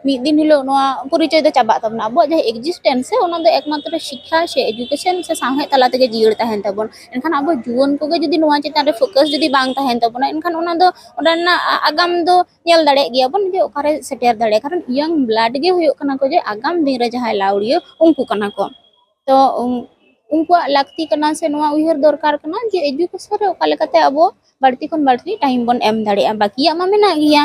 ᱢᱤᱫ ᱫᱤᱱ ᱦᱤᱞᱳᱜ ᱱᱚᱣᱟ ᱯᱚᱨᱤᱪᱚᱭ ᱫᱚ ᱪᱟᱵᱟᱜ ᱛᱟᱵᱚᱱᱟ᱾ ᱟᱵᱚᱣᱟᱜ ᱡᱟᱦᱟᱸ ᱮᱠᱡᱤᱥᱴᱮᱱᱥ ᱥᱮ, ᱚᱱᱟ ᱫᱚ ᱮᱠᱢᱟᱛᱨᱚ ᱥᱤᱠᱠᱷᱟ ᱥᱮ ᱮᱰᱩᱠᱮᱥᱚᱱ ᱥᱮ ᱥᱟᱶᱦᱮᱫ ᱛᱟᱞᱟ ᱛᱮᱜᱮ ᱡᱤᱭᱟᱹᱲ ᱛᱟᱦᱮᱱ ᱛᱟᱵᱚᱱ᱾ ᱮᱱᱠᱷᱟᱱ ᱟᱵᱚ ᱡᱩᱣᱟᱹᱱ ᱠᱚᱜᱮ ᱡᱩᱫᱤ ᱱᱚᱣᱟ ᱪᱮᱛᱟᱱ ᱨᱮ ᱯᱷᱳᱠᱟᱥ ᱡᱩᱫᱤ ᱵᱟᱝ ᱛᱟᱦᱮᱱ ᱛᱟᱵᱚᱱᱟ, ᱮᱱᱠᱷᱟᱱ ᱚᱱᱟ ᱫᱚ, ᱚᱸᱰᱮᱱᱟᱜ ᱟ-, ᱟᱜᱟᱢ ᱫᱚ ᱧᱮᱞ ᱫᱟᱲᱮᱭᱟᱜ ᱜᱮᱭᱟ ᱵᱚᱱ ᱡᱮ ᱚᱠᱟᱨᱮ ᱥᱮᱴᱮᱨ ᱫᱟᱲᱮᱭᱟᱜᱼᱟ᱾ ᱠᱟᱨᱚᱱ ᱤᱭᱚᱝ ᱵᱞᱟᱰ ᱜᱮ ᱦᱩᱭᱩᱜ ᱠᱟᱱᱟ ᱠᱚ ᱡᱮ ᱟᱜᱟᱢ ᱫᱤᱱ ᱨᱮ ᱡᱟᱦᱟᱸᱭ ᱞᱟᱹᱣᱲᱤᱭᱟᱹ, ᱩᱱᱠᱩ ᱠᱟᱱᱟ ᱠᱚ᱾ ᱛᱚ ᱩᱱᱠᱩᱣᱟᱜ ᱞᱟᱹᱠᱛᱤ ᱠᱟᱱᱟ ᱥᱮ ᱱᱚᱣᱟ ᱩᱭᱦᱟᱹᱨ ᱫᱚᱨᱠᱟᱨ ᱠᱟᱱᱟ ᱡᱮ ᱮᱰᱩᱠᱮᱥᱚᱱ ᱨᱮ ᱚᱠᱟ ᱞᱮᱠᱟᱛᱮ ᱟᱵᱚ ᱵᱟᱹᱲᱛᱤ ᱠᱷᱚᱱ ᱵᱟᱹᱲᱛᱤ ᱴᱟᱭᱤᱢ ᱵᱚᱱ ᱮᱢ ᱫᱟᱲᱮᱭᱟᱜᱼᱟ᱾ ᱵᱟᱹᱠᱤᱭᱟᱜ ᱢᱟ ᱢᱮᱱᱟᱜ ᱜᱮᱭᱟ,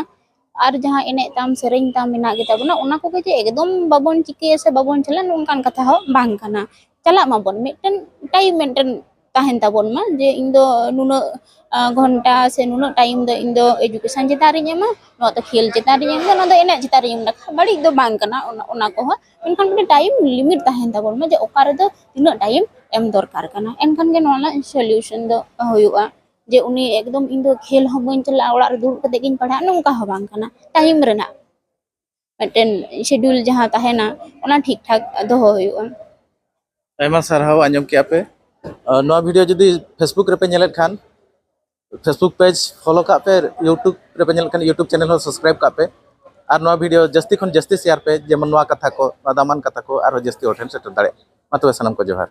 ᱟᱨ ᱡᱟᱦᱟᱸ ᱮᱱᱮᱡ ᱛᱟᱢ ᱥᱮᱨᱮᱧ ᱛᱟᱢ ᱢᱮᱱᱟᱜ ᱜᱮᱛᱟ ᱵᱚᱱᱟ, ᱚᱱᱟ ᱠᱚᱜᱮ ᱡᱮ ᱮᱠᱫᱚᱢ ᱵᱟᱵᱚᱱ ᱪᱤᱠᱟᱹᱭᱟ ᱥᱮ ᱵᱟᱵᱚᱱ ᱪᱟᱞᱟᱜᱼᱟ, ᱱᱚᱝᱠᱟᱱ ᱠᱟᱛᱷᱟ ᱦᱚᱸ ᱵᱟᱝ ᱠᱟᱱᱟ᱾ ᱪᱟᱞᱟᱜ ᱢᱟᱵᱚᱱ, ᱢᱤᱫᱴᱮᱱ ᱴᱟᱭᱤᱢ ᱢᱮᱱᱴᱮᱱ ᱛᱟᱦᱮᱱ ᱛᱟᱵᱚᱱ ᱢᱟ ᱡᱮ ᱤᱧ ᱫᱚ ᱱᱩᱱᱟᱹᱜ ᱜᱷᱚᱱᱴᱟ ᱥᱮ ᱱᱩᱱᱟᱹᱜ ᱴᱟᱭᱤᱢ ᱫᱚ ᱤᱧ ᱫᱚ ᱮᱰᱩᱠᱮᱥᱚᱱ ᱪᱮᱛᱟᱱ ᱨᱤᱧ ᱮᱢᱟ, ᱱᱚᱣᱟ ᱫᱚ ᱠᱷᱮᱞ ᱪᱮᱛᱟᱱ ᱨᱤᱧ ᱮᱢᱟ, ᱱᱚᱣᱟ ᱫᱚ ᱮᱱᱮᱡ ᱪᱮᱛᱟᱱ ᱨᱤᱧ ᱮᱢᱟ᱾ ᱵᱟᱹᱲᱤᱡ ᱫᱚ ᱵᱟᱝ ᱠᱟᱱᱟ ᱚᱱᱟ, ᱚᱱᱟ ᱠᱚᱦᱚᱸ, ᱢᱮᱱᱠᱷᱟᱱ ᱢᱤᱫᱴᱮᱱ ᱴᱟᱭᱤᱢ ᱞᱤᱢᱤᱴ ᱛᱟᱦᱮᱱ ᱛᱟᱵᱚᱱ ᱢᱟ ᱡᱮ ᱚᱠᱟ ᱨᱮᱫᱚ ᱛᱤᱱᱟᱹᱜ ᱴᱟᱭᱤᱢ ᱮᱢ ᱫᱚᱨᱠᱟᱨ ᱠᱟᱱᱟ᱾ ᱮᱱᱠᱷᱟᱱ ᱜᱮ ᱱᱚᱣᱟ ᱨᱮᱱᱟᱜ ᱥᱚᱞᱤᱭᱩᱥᱚᱱ ᱫᱚ ᱦᱩᱭᱩᱜᱼᱟ᱾ ᱡᱮ ᱩᱱᱤ ᱮᱠᱫᱚᱢ ᱤᱧ ᱫᱚ ᱠᱷᱮᱞ ᱦᱚᱸ ᱵᱟᱹᱧ ᱪᱟᱞᱟᱜᱼᱟ, ᱚᱲᱟᱜ ᱨᱮ ᱫᱩᱲᱩᱵ ᱠᱟᱛᱮ ᱜᱤᱧ ᱯᱟᱲᱦᱟᱜᱼᱟ, ᱱᱚᱝᱠᱟ ᱦᱚᱸ ᱵᱟᱝ ᱠᱟᱱᱟ᱾ ᱴᱟᱭᱤᱢ ᱨᱮᱱᱟᱜ ᱢᱤᱫᱴᱮᱱ ᱥᱤᱰᱤᱭᱩᱞ ᱡᱟᱦᱟᱸ ᱛᱟᱦᱮᱱᱟ, ᱚᱱᱟ ᱴᱷᱤᱠ ᱴᱷᱟᱠ ᱫᱚᱦᱚ ᱦᱩᱭᱩᱜᱼᱟ᱾ ᱟᱭᱢᱟ ᱥᱟᱨᱦᱟᱣ᱾ ᱟᱸᱡᱚᱢ ᱠᱮᱜᱼᱟ ᱯᱮ᱾ ᱱᱚᱣᱟ ᱵᱷᱤᱰᱤᱭᱳ ᱡᱩᱫᱤ ᱯᱷᱮᱥᱵᱩᱠ ᱨᱮᱯᱮ ᱧᱮᱞᱮᱫ ᱠᱷᱟᱱ, ᱯᱷᱮᱥᱵᱩᱠ ᱯᱮᱡᱽ ᱯᱷᱚᱞᱳ ᱠᱟᱜ ᱯᱮ᱾ ᱭᱩᱴᱩᱵᱽ ᱨᱮᱯᱮ ᱧᱮᱞᱮᱫ ᱠᱷᱟᱱ, ᱭᱩᱴᱩᱵᱽ ᱪᱮᱱᱮᱞ ᱦᱚᱸ ᱥᱟᱵᱥᱠᱨᱟᱭᱤᱵᱽ ᱠᱟᱜ ᱯᱮ᱾ ᱟᱨ ᱱᱚᱣᱟ ᱵᱷᱤᱰᱤᱭᱳ ᱡᱟᱹᱥᱛᱤ ᱠᱷᱚᱱ ᱡᱟᱹᱥᱛᱤ ᱥᱮᱭᱟᱨ ᱯᱮ, ᱡᱮᱢᱚᱱ ᱱᱚᱣᱟ ᱠᱟᱛᱷᱟ ᱠᱚ, ᱱᱚᱣᱟ ᱫᱟᱢᱟᱱ ᱠᱟᱛᱷᱟ ᱠᱚ ᱟᱨᱦᱚᱸ ᱡᱟᱹᱥᱛᱤ ᱦᱚᱲ ᱴᱷᱮᱱ ᱥᱮᱴᱮᱨ ᱫᱟᱲᱮᱭᱟᱜ᱾ ᱢᱟ ᱛᱚᱵᱮ, ᱥᱟᱱᱟᱢ ᱠᱚ ᱡᱚᱦᱟᱨ᱾